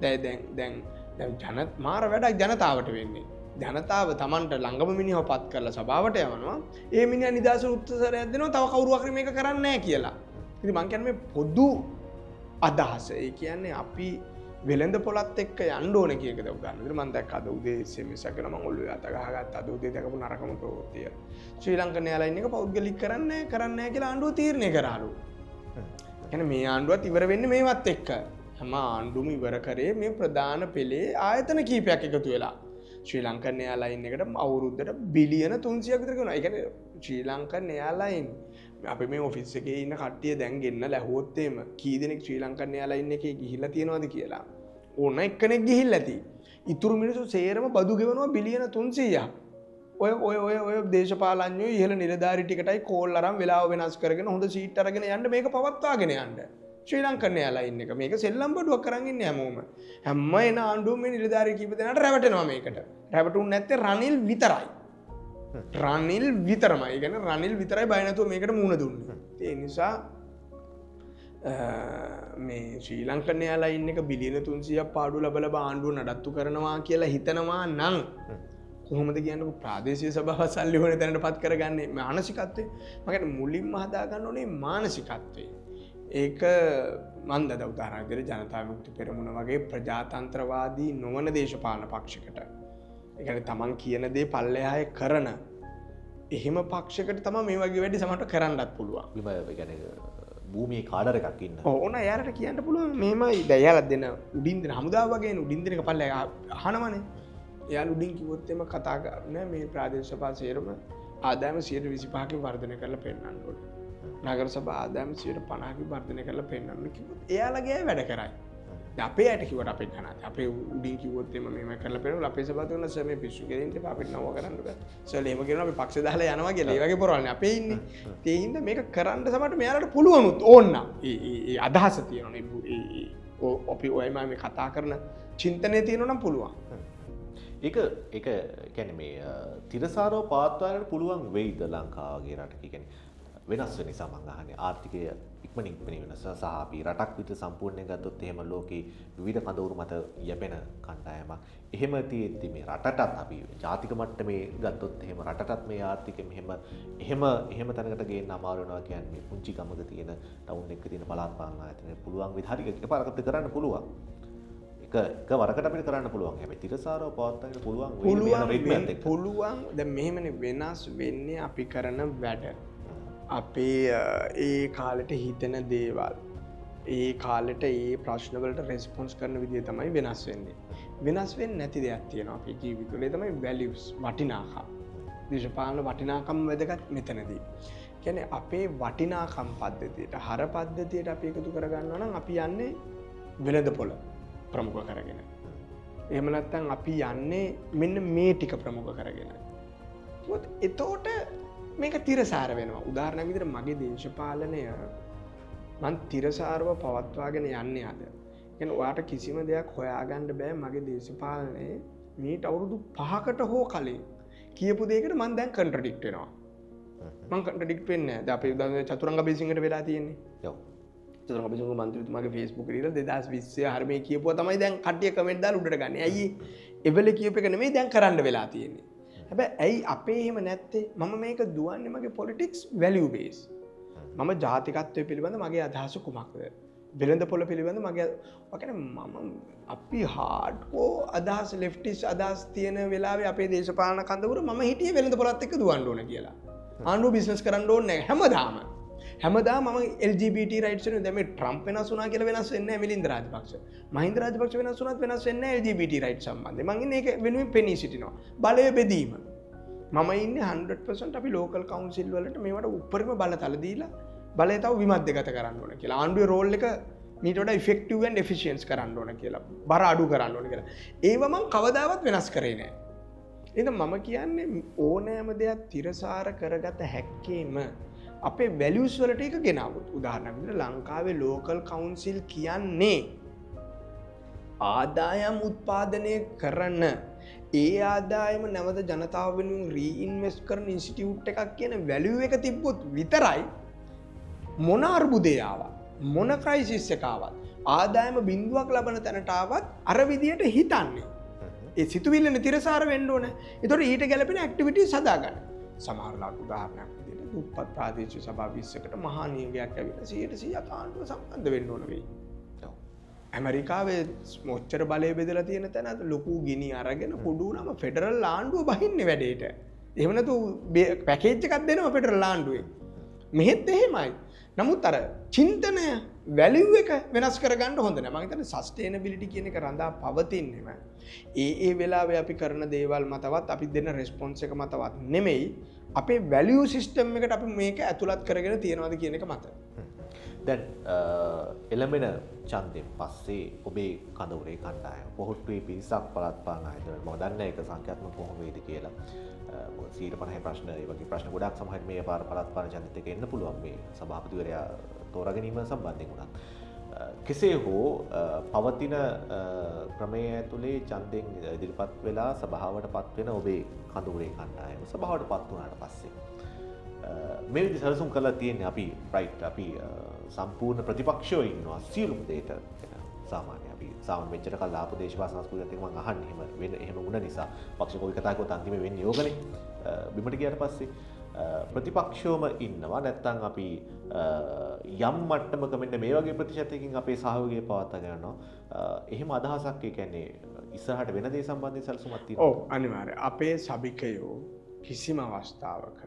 දැන් දැන් දැන් දැන් ජන මාර වැඩක් ජනතාවට වෙන්නේ. ජනතාව Tamanට ළඟම මිනිහව පත් කරලා සභාවට යවනවා. ඒ මිනිහා නිදාස උත්තරයක් දෙනවා තව කවුරු හරි මේක කරන්නේ නෑ කියලා. ඉතින් මං කියන්නේ මේ පොදු අදහස. ඒ කියන්නේ අපි වෙළඳ පොළත් එක්ක යන්න ඕන කියන එක දැන් ගන්න. ඉතින් මං දැක්ක අද උදේ SMS එකක් කරලා මං ඔළුවේ අත ගහගත්තා. අද උදේ දැකපු නරකම ප්‍රවෘත්තිය. ශ්‍රී ලංකන් එයාලයින් එක පෞද්ගලික කරන්නේ කරන්නේ නෑ කියලා ආණ්ඩුව තීරණය කරාලු. ඒ කියන්නේ මේ ආණ්ඩුවත් ඉවර වෙන්නේ මේවත් එක්ක. හැම ආණ්ඩුවම ඉවර කරේ මේ ප්‍රධාන පෙළේ ආයතන කීපයක් එකතු වෙලා. ශ්‍රී ලංකන් එයාලයින් එකට අවුරුද්දට බිලියන 300ක් විතර ගෙවනවා. ඒ කියන්නේ ශ්‍රී ලංකන් එයාලයින් අපි මේ ඔෆිස් එකේ ඉන්න කට්ටිය දැන් ගෙන්නලා ඇහුවොත් එහෙම කී දෙනෙක් ශ්‍රී ලංකන් එයාලයින් එකේ ගිහිල්ලා තියෙනවද කියලා. ඕන එක්කෙනෙක් ගිහිල්ලා ඇති. ඉතුරු මිනිස්සු සේරම බදු ගෙවනවා බිලියන 300ක්. ඔය ඔය ඔය ඔය දේශපාලඥයෝ ඉහළ නිලධාරි ටිකටයි කෝල් අරන් වෙලාව වෙනස් කරගෙන හොඳ සීට් අරගෙන යන්න මේක පවත්වාගෙන යන්න. ශ්‍රී ලංකන් එයාලයින් එක මේක සෙල්ලම් බඩුවක් කරන් ඉන්නේ හැමෝම. හැම එන ආණ්ඩුවම මේ නිලධාරි කීප දෙනාට රැවටෙනවා මේකට. රැවටුන්නේ නැත්තේ රනිල් විතරයි. රනිල් විතරමයි. ඒ කියන්නේ රනිල් විතරයි බය නැතුව මේකට මුහුණ දුන්නේ. ඒ නිසා මේ ශ්‍රී ලංකන් එයාලයින් එක බිලියන 300ක් පාඩු ලබ ලබ ආණ්ඩුව නඩත්තු කරනවා කියලා හිතනවා නම් කොහොමද කියන්නකෝ ප්‍රාදේශීය සභාව සල්ලි හොයන තැනට පත් කරගන්නේ මානසිකත්වය. මම කියන්නේ මුලින්ම හදා ගන්න ඕනේ මානසිකත්වය. ඒක මන් දද උදාහරණයක් විදිහට ජනතා විමුක්ති පෙරමුණ වගේ ප්‍රජාතන්ත්‍රවාදී නොවන දේශපාලන පක්ෂයකට, ඒ කියන්නේ තමන් කියන දේ පල්ලෙහාය කරන එහෙම පක්ෂයකට තමයි මේ වගේ වැඩි සමහරට කරන්නත් පුළුවන්. බිම ඒ කියන්නේ භූමියේ කාඩර් එකක් ඉන්න. ඔව් ඕන එයාලට කියන්න පුළුවන් මෙහෙමයි. දැන් එයාලා දෙන උඩින් දෙන හමුදාව වගේනේ උඩින් දෙන එක පල්ලෙහා අහනවනේ. එයාලා උඩින් කිව්වොත් එම කතා කරන්නේ මේ ප්‍රාදේශීය සභා සේරම ආදායම 25%කින් වර්ධනය කරලා පෙන්නන්න ඕනේ. නගර සභා ආදායම 50%කින් වර්ධනය කරලා පෙන්නන්න කිව්වොත් එයාලගේ අය වැඩ කරයි. දැන් අපේ අයට කිව්වට අපේ කනත් අපේ උඩින් කිව්වොත් එම මෙහෙම කරලා පෙන්නන අපේ සභාව තුන සර් මේ පිස්සු කෙලින්න එපා අපිට නව කරන්න බෑ. සර් එහෙම කියනවා අපි පක්ෂ දාලා යනවා කියලා. ඒ වගේ පොරවල්නේ අපේ ඉන්නේ. ඒ හින්දා මේක කරන්න සමහරට මෙයාලට පුළුවනුත් ඕන නම් ඒ ඒ ඒ අදහස තියෙනවනේ. ඒ ඒ අපි ඔයම මේ කතා කරන චින්තනය තියෙනවා නම් පුළුවන්. ඒක ඒක කියන්නේ මේ තිරසාරව පවත්වාගෙන පුළුවන් වෙයිද ලංකාව වගේ රටක? කියන්නේ වෙනස් වෙන නිසා මං අහන්නේ ආර්ථිකය ඉක්මනින් ඉක්මනින් වෙනස් සහ අපි රටක් විතර සම්පූර්ණයෙන් ගත්තොත් එහෙම ලෝකේ විවිධ කඳවුරු මත යැපෙන කණ්ඩායමක්. එහෙම තියෙද්දි මේ රටටත් අපි ජාතික මට්ටමේ ගත්තොත් එහෙම රටටත් මේ ආර්ථිකය මෙහෙම එහෙම එහෙම තැනකට ගේන්න අමාරු වෙනවා කියන්නේ මේ පුංචි ගමක තියෙන ටවුන් එකක තියෙන පළාත් පාලන ආයතනය පුළුවන් විදිහ හරි එකපාරකට අපිට කරන්න පුළුවන්. එක එක වරකට අපිට කරන්න පුළුවන්. හැබැයි තිරසාරව පවත්වාගෙන පුළුවන් වෙයි මේ පුළුවන්. දැන් මෙහෙමනේ වෙනස් වෙන්නේ අපි කරන වැඩ. අපේ ඒ කාලෙට හිතෙන දේවල්, ඒ කාලෙට ඒ ප්‍රශ්න වලට රෙස්පොන්ස් කරන විදිය තමයි වෙනස් වෙන්නේ. වෙනස් වෙන්නේ නැති දෙයක් තියෙනවා අපේ ජීවිතවල. ඒ තමයි වැලියුස්, වටිනාකම්. දේශපාලන වටිනාකම් වැදගත් මෙතනදී. කියන්නේ අපේ වටිනාකම් පද්ධතියට, හර පද්ධතියට අපි එකතු කරගන්නවා නම් අපි යන්නේ වෙළඳ පොළ ප්‍රමුඛ කරගෙන. එහෙම නැත්නම් අපි යන්නේ මෙන්න මේ ටික ප්‍රමුඛ කරගෙන. මොකද එතකොට මේක තිරසාර වෙනවා. උදාහරණයක් විදිහට මගේ දේශපාලනය මං තිරසාරව පවත්වාගෙන යන්නේ අද. කියන්නේ ඔයාට කිසිම දෙයක් හොයාගන්න බෑ මගේ දේශපාලනයේ මීට අවුරුදු 5කට හෝ කලින් කියපු දෙයකට මං දැන් කන්ට්‍රඩික්ට් වෙනවා. මං කන්ට්‍රඩික්ට් වෙන්නේ නෑ. දැන් අපේ උදාහරණයක් චතුරංග අබේසිංහට වෙලා තියෙන්නේ. ඔව්. චතුරංග අබේසිංහ මන්ත්‍රීතුමාගේ Facebook එකේ දාලා 2020 හරි මේ කියපුවා තමයි දැන් කට්ටිය කමෙන්ට් දාලා උඩට ගන්න. ඇයි එවෙල කියපු එක නෙමෙයි දැන් කරන්න වෙලා තියෙන්නේ. හැබැයි ඇයි අපේ එහෙම නැත්තේ? මම මේක දුවන්නේ මගේ පොලිටික්ස් වැලියු බේස්. මම ජාතිකත්වය පිළිබඳ මගේ අදහස කුමක්ද? වෙළඳ පොළ පිළිබඳ මගේ ඔය කියන්නේ මම අපි හાર્ඩ්කෝර් අදහස් ලෙෆ්ටිස් අදහස් තියෙන වෙලාවේ අපේ දේශපාලන කඳවුර මම හිටියේ වෙළඳ පොළත් එක්ක දුවන්න ඕන කියලා. ආණ්ඩුව බිස්නස් කරන්න ඕනේ නැහැ හැමදාම. හැමදාම මම LGBT rights වෙනුවෙන් දැන් මේ ට්‍රම්ප් වෙනස් වුණා කියලා වෙනස් වෙන්නේ නැහැ මිලින්ද රාජපක්ෂ. මහින්ද රාජපක්ෂ වෙනස් වුණත් වෙනස් වෙන්නේ නැහැ LGBT rights සම්බන්ධයෙන්. මං ඉන්නේ ඒක වෙනුවෙන් පෙනී සිටිනවා. බලය බෙදීම. මම ඉන්නේ 100% අපි ලෝකල් කවුන්සිල් වලට මේවට උපරිම බලතල දීලා බලය තව විමධ්‍යගත කරන්න ඕන කියලා. ආණ්ඩුවේ රෝල් එක මීට වඩා ඉෆෙක්ටිව් ඇන්ඩ් එෆිෂියන්ට් කරන්න ඕන කියලා. බර අඩු කරන්න ඕන කියලා. ඒව මං කවදාවත් වෙනස් කරේ නෑ. එහෙනම් මම කියන්නේ ඕනෑම දෙයක් තිරසාර කරගත හැක්කේම අපේ වැලියුස් වලට ඒක ගෙනාවොත්. උදාහරණයක් විදිහට ලංකාවේ ලෝකල් කවුන්සිල් කියන්නේ ආදායම් උත්පාදනය කරන ඒ ආදායම නැවත ජනතාව වෙනුවෙන් රීඉන්වෙස්ට් කරන ඉන්ස්ටිටියුට් එකක් කියන වැලියු එක තිබ්බොත් විතරයි මොන අර්බුදේ ආවත් මොන ක්‍රයිසිස් එක ආවත් ආදායම බිඳුවක් ලබන තැනට ආවත් අර විදියට හිතන්නේ. ඒ සිතුවිල්ලනේ තිරසාර වෙන්න ඕන. ඒතකොට ඊට ගැලපෙන ඇක්ටිවිටීස් හදාගන්න. සමහර ලාට උදාහරණයක් විදියට දුප්පත් ප්‍රාදේශීය සභා 20කට මහා නියඟයක් ඇවිල්ලා 100% ආණ්ඩුව සම්බන්ධ වෙන්න ඕන වෙයි. ඇමරිකාවේ මොච්චර බලය බෙදලා තියෙන තැන ලොකු ගිනි අරගෙන කුඩු වුණාම ෆෙඩරල් ආණ්ඩුව බහින්නේ වැඩේට. එහෙම නැතු පැකේජ් එකක් දෙනවා ෆෙඩරල් ආණ්ඩුවේ. මෙහෙත් එහෙමයි. නමුත් අර චින්තනය වැලියු එක වෙනස් කරගන්න හොඳ නෑ. මං හිතන්නේ සස්ටේනබිලිටි කියන එක රඳා පවතින්නෙම ඒ ඒ වෙලාවේ අපි කරන දේවල් මතවත් අපි දෙන රෙස්පොන්ස් එක මතවත් නෙමෙයි අපේ වැලියු සිස්ටම් එකට අපි මේක ඇතුළත් කරගෙන තියනවාද කියන එක මත. දැන් එළඹෙන ඡන්දයෙන් පස්සේ ඔබේ කඳවුරේ කණ්ඩායම පොහොට්ටුවේ පිරිසක් පළාත් පාලන ආයතනවල මම දන්නේ ඒක සංඛ්‍යාත්මක කොහොම වේද කියලා. මොකද 150 ප්‍රශ්න ඒ වගේ ප්‍රශ්න ගොඩක් සමහරවිට මේ පාර පළාත් පාලන ඡන්දෙත් එක්ක එන්න පුළුවන් මේ සභාපතිවරයා තෝරා ගැනීම සම්බන්ධයෙන් වුණත්. කෙසේ හෝ පවතින ක්‍රමය ඇතුලේ ඡන්දයෙන් ඉදිරිපත් වෙලා සභාවට පත් වෙන ඔබේ කඳවුරේ කණ්ඩායම සභාවට පත් වුණාට පස්සේ මේ විදිහ සැලසුම් කරලා තියෙන්නේ අපි රයිට් අපි සම්පූර්ණ ප්‍රතිපක්ෂව ඉන්නවා සියලුම දෙයට. සාමාන්‍ය අපි සාමාන්‍ය මෙච්චර කල් ආපු දේශපාලන සංස්කෘතියත් එක්ක මං අහන්නේ එහෙම වෙන එහෙම වුණ නිසා පක්ෂ කොයි කතා කරුවත් අන්තිමේ වෙන්නේ ඕකනේ. බිමට ගියාට පස්සේ ප්‍රතිපක්ෂවම ඉන්නවා නැත්නම් අපි යම් මට්ටමක මෙන්න මේ වගේ ප්‍රතිශතයකින් අපේ සහයෝගය පවත්වා ගන්නවා. එහෙම අදහසක් ඒ කියන්නේ ඉස්සරහට වෙන දේ සම්බන්ධයෙන් සැලසුමක් තියෙනවා. ඔව් අනිවාර්යයෙන්. අපේ සභිකයෝ කිසිම අවස්ථාවක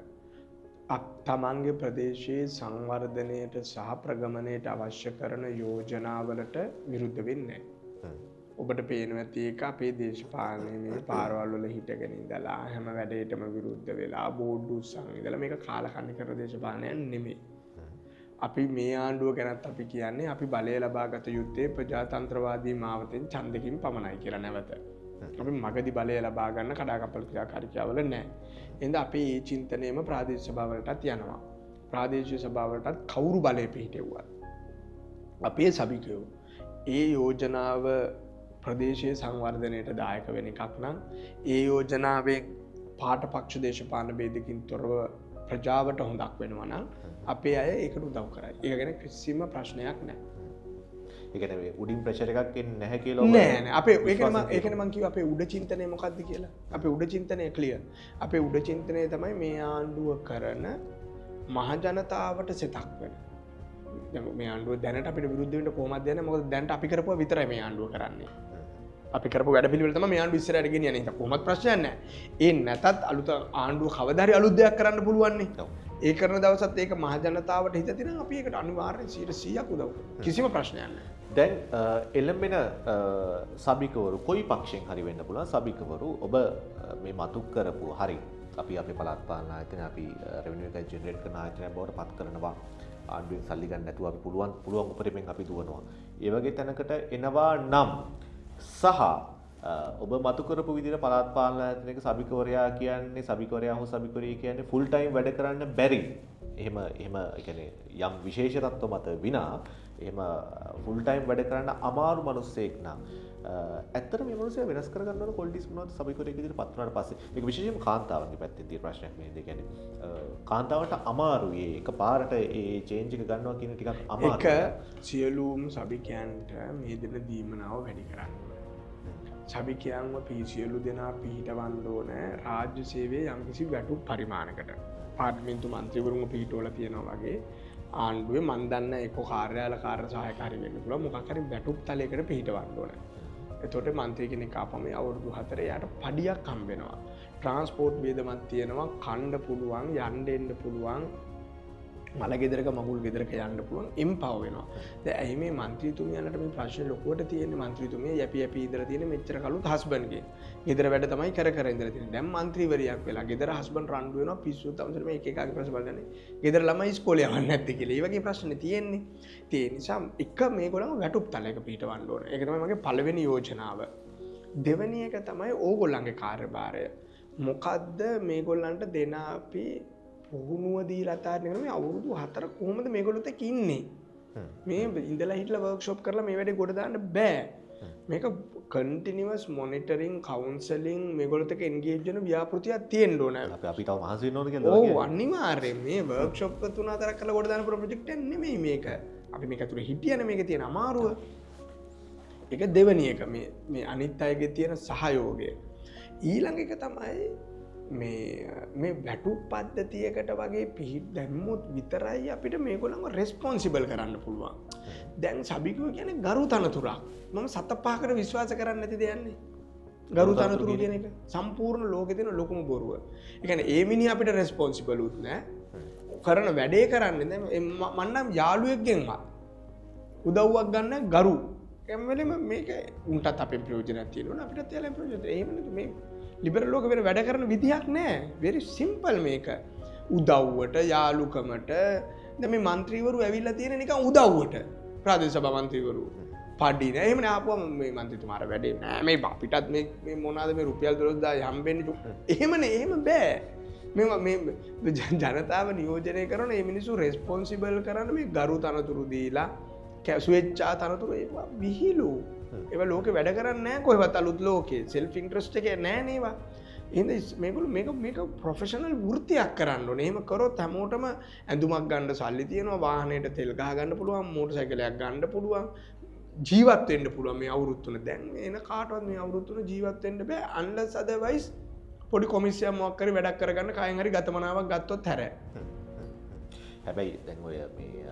තමන්ගේ ප්‍රදේශයේ සංවර්ධනයට සහ ප්‍රගමනයට අවශ්‍ය කරන යෝජනාවලට විරුද්ධ වෙන්නේ නැහැ. ඔබට පේනවා ඇති ඒක අපේ දේශපාලනයේ මේ පාරවල් වල හිටගෙන ඉඳලා හැම වැඩේටම විරුද්ධ වෙලා බෝඩ්ඩු උස්සන් ඉඳලා මේක කාලකන්ණි කරන දේශපාලනයක් නෙමෙයි. අපි මේ ආණ්ඩුව ගැනත් අපි කියන්නේ අපි බලය ලබාගත යුත්තේ ප්‍රජාතන්ත්‍රවාදී මාවතෙන් ඡන්දකින් පමණයි කියලා නැවත. අපි මගදී බලය ලබා ගන්න කඩාකප්පල් ක්‍රියාකාරීකවල නැහැ. එහෙනම් අපි මේ චින්තනයම ප්‍රාදේශීය සභාවලටත් යනවා. ප්‍රාදේශීය සභාවලටත් කවුරු බලය පිහිටෙව්වත් අපේ සභිකයෝ ඒ යෝජනාව ප්‍රදේශීය සංවර්ධනයට දායක වෙන එකක් නම් ඒ යෝජනාවෙන් පාට පක්ෂ දේශපාලන ભેදකින් තොරව ප්‍රජාවට හොඳක් වෙනවා නම් අපේ අය ඒකට උදව් කරයි. ඒක ගැන කිසිම ප්‍රශ්නයක් නැහැ. ඒ කියන්නේ මේ උඩින් ප්‍රෙෂර් එකක් එන්නේ නැහැ කියලා ඔබ නෑ නෑ අපේ ඒකනේ මං කිව්වේ අපේ උඩ චින්තනය මොකද්ද කියලා. අපේ උඩ චින්තනය ක්ලියර්. අපේ උඩ චින්තනය තමයි මේ ආණ්ඩුව කරන මහ ජනතාවට සිතක් වෙන. දැන් මේ ආණ්ඩුව දැනට අපිට විරුද්ධ වෙන්න කොහොමද යන්නේ? මොකද දැනට අපි කරපුවා විතරයි මේ ආණ්ඩුව කරන්නේ. අපි කරපු වැඩ පිළිවෙල තමයි මේ ආණ්ඩුව ඉස්සරහට ගෙනියන්නේ. ඒක කොහොමත් ප්‍රශ්නයක් නෑ. ඒ නැතත් අලුත ආණ්ඩුව කවදා හරි අලුත් දෙයක් කරන්න පුළුවන් නේ. ඒ කරන දවසත් ඒක මහ ජනතාවට හිත තියෙනවා අපි ඒකට අනිවාර්යෙන් 100%ක් උදව් කරනවා. කිසිම ප්‍රශ්නයක් නෑ. දැන් එළඹෙන සභිකවරු කොයි පක්ෂයෙන් හරි වෙන්න පුළුවන් සභිකවරු ඔබ මේ මතු කරපු හරි අපි අපේ පළාත් පාලන ආයතන අපි රෙවෙනියු එක ජෙනරේට් කරන ආයතනයක් බවට පත් කරනවා. ආණ්ඩුවෙන් සල්ලි ගන්න නැතුව අපි පුළුවන් උපරිමෙන් අපි දුවනවා. ඒ වගේ තැනකට එනවා නම් සහ ඔබ මතු කරපු විදිහට පළාත් පාලන ආයතනයක සභිකවරයා කියන්නේ සභිකවරයා හෝ සභිකවරිය කියන්නේ ෆුල් ටයිම් වැඩ කරන්න බැරි. එහෙම එහෙම ඒ කියන්නේ යම් විශේෂ තත්ත්ව මත විනා එහෙම ෆුල් ටයිම් වැඩ කරන්න අමාරු මිනිස්සෙක් නම් ඇත්තට මේ මිනිස්සයා වෙනස් කරගන්න ඕන ක්වොලිටිස් මොනවද සභිකවරයෙක් විදිහට පත් වුණාට පස්සේ? මේක විශේෂයෙන්ම කාන්තාවන්ගේ පැත්තෙන් තියෙන ප්‍රශ්නයක් නේද? ඒ කියන්නේ කාන්තාවන්ට අමාරුයි එක පාරට ඒ චේන්ජ් එක ගන්නවා කියන ටිකක් අමාරුයි. එක සියලුම සභිකයන්ට මේ දෙන දීමනාව වැඩි කරන්න ඕනේ. සභිකයන්ව සියලු දෙනා පිහිටවන්න ඕනේ රාජ්‍ය සේවයේ යම්කිසි වැටුප් පරිමාණයකට. පාර්ලිමේන්තු මන්ත්‍රීවරුන්ව පිහිටවලා තියෙනවා වගේ ආණ්ඩුවේ මන් දන්න එක්ක කාර්යාල කාර්ය සහායක හරි වෙන්න පුළුවන් මොකක් හරි වැටුප් තලයකට පිහිටවන්න ඕනේ. එතකොට මන්ත්‍රී කෙනෙක් ආපම අවුරුදු 4 එයාට පඩියක් හම්බ වෙනවා. ට්‍රාන්ස්පෝර්ට් වියදමක් තියෙනවා, කන්න පුළුවන්, යන්න එන්න පුළුවන්, මල ගෙදරක මගුල් ගෙදරක යන්න පුළුවන්, එම්පවර් වෙනවා. දැන් ඇයි මේ මන්ත්‍රීතුමියන්ට මේ ප්‍රශ්නේ ලොකුවට තියෙන්නේ? මන්ත්‍රීතුමිය යැපි යැපි ඉඳලා තියෙන මෙච්චර කලුත් හස්බන්ඩ්ගේ. ගෙදර වැඩ තමයි කර කර ඉඳලා තියෙන්නේ. දැන් මන්ත්‍රීවරියක් වෙලා ගෙදර හස්බන්ඩ් රණ්ඩු වෙනවා, පිස්සු තමයි මේ එක එකාගේ ප්‍රශ්න බලන්නේ. ගෙදර ළමයි ඉස්කෝලේ යවන්නේ නැත්තේ කියලා. ඒ වගේ ප්‍රශ්න තියෙන්නේ. ඉතින් ඒ නිසා එක මේගොල්ලන්ව වැටුප් තලයක පිටවන්න ඕනේ. ඒක තමයි මගේ පළවෙනි යෝජනාව. දෙවෙනි එක තමයි ඕගොල්ලන්ගේ කාර්යභාරය. මොකද්ද මේගොල්ලන්ට දෙන අපි පුහුණුව දීලා අතාරින්න මේ අවුරුදු 4 කොහොමද මේගොල්ලොත් එක්ක ඉන්නේ? මේ ඉඳලා හිටලා වර්ක්ෂොප් කරලා මේ වැඩේ ගොඩ දාන්න බෑ. මේක කන්ටිනියස් මොනිටරින්, කවුන්සලින් මේගොල්ලොත් එක්ක එන්ගේජ් වෙන ව්‍යාපෘතියක් තියෙන්න ඕන. අපි තව මහන්සි වෙන්න ඕන කියලා. ඔව් අනිවාර්යෙන් මේ වර්ක්ෂොප් 3-4 කරලා ගොඩ දාන ප්‍රොජෙක්ට් එකක් නෙමෙයි මේක. අපි මේක ඇතුලේ හිටියනේ මේකේ තියෙන අමාරුව. ඒක දෙවෙනි එක මේ මේ අනිත් අයගේ තියෙන සහයෝගය. ඊළඟ එක තමයි මේ මේ වැටුප් පද්ධතියකට වගේ පිහිට දැම්මොත් විතරයි අපිට මේගොල්ලන්ව රෙස්පොන්සිබල් කරන්න පුළුවන්. දැන් සභිකයෝ කියන්නේ ගරු තනතුරක්. මම 7-5කට විශ්වාස කරන්නේ නැති දෙයක්නේ. ගරු තනතුරු කියන එක සම්පූර්ණ ලෝකේ තියෙන ලොකුම බොරුව. ඒ කියන්නේ ඒ මිනිහා අපිට රෙස්පොන්සිබල් උත් නෑ. කරන වැඩේ කරන්නේ දැන් මං නම් යාළුවෙක්ගෙන්වත් උදව්වක් ගන්න ගරු. හැම වෙලෙම මේක උන්ටත් අපෙන් ප්‍රයෝජනයක් තියෙනවා අපිටත් එයාලෙන් ප්‍රයෝජනයක්. එහෙම නේද මේ ලිබරල් ලෝක වෙන වැඩ කරන විදිහක් නෑ. වෙරි සිම්පල් මේක. උදව්වට යාළුකමට දැන් මේ මන්ත්‍රීවරු ඇවිල්ලා තියෙන නිකන් උදව්වට. ප්‍රාදේශ සභා මන්ත්‍රීවරු පඩි නෑ. එහෙම නෑ ආපුවම මේ මන්ත්‍රීතුමා අර වැඩේ නෑ මේ අපිටත් මේ මේ මොනවාද මේ රුපියල් 12000 හම්බෙන්නේ. එහෙම නේ එහෙම බෑ. මේ මේ ජනතාව නියෝජනය කරන මේ මිනිස්සු රෙස්පොන්සිබල් කරන්න මේ ගරු තනතුරු දීලා ස්වේච්ඡා තනතුරු ඒවා විහිළු. ඒවා ලෝකේ වැඩ කරන්නේ නැහැ කොහෙවත් අලුත් ලෝකේ. සෙල්ෆ් ඉන්ට්‍රස්ට් එකේ නැහැ නේ ඒවා. එහෙනම් මේගොල්ලෝ මේක මේක ප්‍රොෆෙෂනල් වෘත්තියක් කරන්න ඕනේ. එහෙම කරොත් හැමෝටම ඇඳුමක් ගන්න සල්ලි තියෙනවා, වාහනේට තෙල් ගහ ගන්න පුළුවන්, මෝටර් සයිකලයක් ගන්න පුළුවන්, ජීවත් වෙන්න පුළුවන් මේ අවුරුදු තුන. දැන් එන කාටවත් මේ අවුරුදු තුන ජීවත් වෙන්න බෑ unless otherwise පොඩි කොමිසියක් මොකක් හරි වැඩක් කරගන්න කයෙන් හරි ගතමනාවක් ගත්තොත් හැර. හැබැයි දැන් ඔය මේ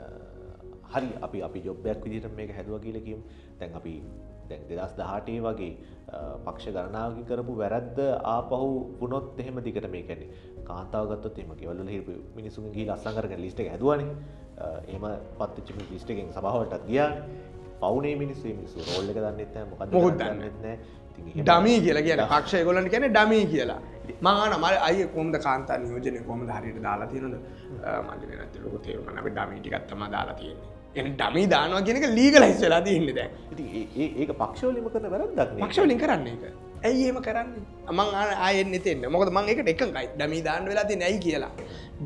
හරි අපි අපි ජොබ් එකක් විදිහට මේක හැදුවා කියලා කියමු. දැන් අපි දැන් 2018 වගේ පක්ෂ ගණනාවකින් කරපු වැරද්ද ආපහු වුණොත් එහෙම දිගට මේ කියන්නේ කාන්තාව ගත්තොත් එහෙම ගෙවල් වල හිටපු මිනිස්සුන්ගෙන් ගිහිල්ලා අස්සම් කරගෙන ලිස්ට් එක හැදුවානේ. එහෙම පත් වෙච්ච මිනිස්සු ලිස්ට් එකෙන් සභාවලටත් ගියානේ. පවුනේ මිනිස්සු මේ මිනිස්සු රෝල් එක දන්නෙත් නැහැ, මොකද්ද දන්නෙත් නැහැ. ඉතින් එහෙම ඩමි කියලා කියන්නේ පක්ෂ ඒගොල්ලන්ට කියන්නේ ඩමි කියලා. මං අහනවා මම අයියේ කොහොමද කාන්තා නියෝජනය කොහොමද හරියට දාලා තියෙනවද? මල්ලි වෙනත් ලොකු තේරුමක් නැහැ. අපි ඩමි ටිකක් තමයි දාලා තියෙන්නේ. එන ඩමි දානවා කියන එක ලීගලයිස් වෙලා තියෙන්නේ දැන්. ඉතින් ඒ ඒක පක්ෂ වලින්ම කරන වැරද්දක් නේ. පක්ෂ වලින් කරන්නේ ඒක. ඇයි එහෙම කරන්නේ? මං ආයෙ එන්නේ එතෙන්න. මොකද මං ඒකට එකඟයි. ඩමි දාන්න වෙලා තියෙන්නේ ඇයි කියලා.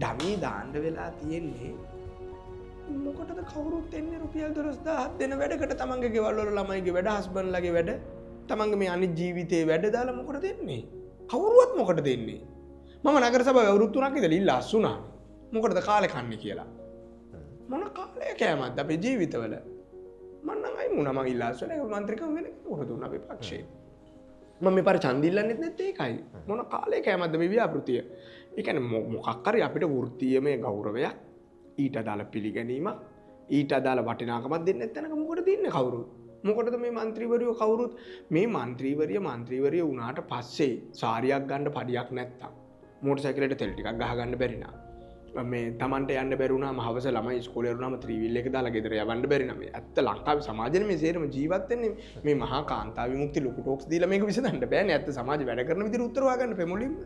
ඩමි දාන්න වෙලා තියෙන්නේ මොකටද කවුරුත් එන්නේ රුපියල් 12000ක් දෙන වැඩකට තමන්ගේ ගෙවල් වල ළමයිගේ වැඩ, හස්බන්ඩ්ලාගේ වැඩ, තමන්ගේ මේ අනිත් ජීවිතේ වැඩ දාලා මොකටද එන්නේ? කවුරුවත් මොකටද එන්නේ? මම නගර සභාවේ අවුරුදු 3ක් ඉඳලා ඉල්ලා අස්සුණා. මොකටද කාලේ කන්නේ කියලා. මොන කාලය කෑමක්ද අපේ ජීවිතවල? මං නම් අයින් වුණා. මං ඉල්ලා අස්සුණා. ඒක මන්ත්‍රීකම වෙන කෙනෙකුට දුන්නා අපේ පක්ෂේ. මම මේ පාර ඡන්ද ඉල්ලන්නෙත් නැත්තේ ඒකයි. මොන කාලය කෑමක්ද මේ ව්‍යාපෘතිය? ඒ කියන්නේ මොකක් හරි අපිට වෘත්තීයමය ගෞරවයක්, ඊට අදාළ පිළිගැනීමක්, ඊට අදාළ වටිනාකමක් දෙන්නේ නැත්නම් මොකටද ඉන්නේ කවුරුත්? මොකටද මේ මන්ත්‍රීවරියෝ කවුරුත් මේ මන්ත්‍රීවරිය වුණාට පස්සේ සාරියක් ගන්න පඩියක් නැත්තම්, මෝටර් සයිකලයට තෙල් ටිකක් ගහ ගන්න බැරි නම්, මේ Tamanට යන්න බැරි වුණාම හවස ළමයි ඉස්කෝලේ වුණාම ත්‍රිවිල් එක දාලා ගෙදර යවන්න බැරි නම්, මේ ඇත්ත ලංකාවේ සමාජෙනේ මේ සේරම ජීවත් වෙන්නේ. මේ මහා කාන්තා විමුක්ති ලොකු ටෝක්ස් දීලා මේක විසඳන්න බෑනේ. ඇත්ත සමාජෙ වැඩ කරන විදිහට උත්තර හොයාගන්න බෑ මුලින්ම.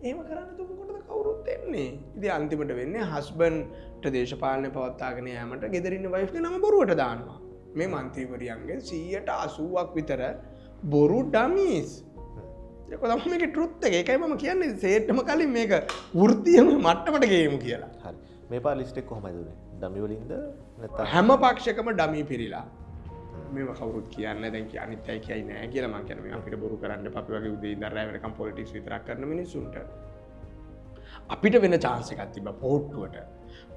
එහෙම කරන්න තු මොකටද කවුරුත් එන්නේ? ඉතින් අන්තිමට වෙන්නේ හස්බන්ඩ්ට දේශපාලනය පවත්වාගෙන යෑමට ගෙදර ඉන්න වයිෆ්ගේ නම බොරුවට දානවා. මේ මන්ත්‍රීවරියන්ගේ 180ක් විතර බොරු ඩමීස්. ඒක තමයි මේකේ ට්‍රුත් එක. ඒකයි මම කියන්නේ සේට්ටම කලින් මේක වෘත්තීයම මට්ටමට ගේමු කියලා. හරි. මේ පාර ලිස්ට් එක කොහොමද දුන්නේ? ඩමි වලින්ද නැත්නම් හැම පක්ෂයකම ඩමි පිරීලා. මේව කවුරුත් කියන්නේ දැන් අනිත් අය කියයි නෑ කියලා. මං කියන්නේ මේ අපිට බොරු කරන්න එපා. අපි වගේ උදේ ඉඳන් රැ වෙනකම් පොලිටික්ස් විතරක් කරන මිනිස්සුන්ට අපිට වෙන චාන්ස් එකක් තිබ්බා පොහොට්ටුවට.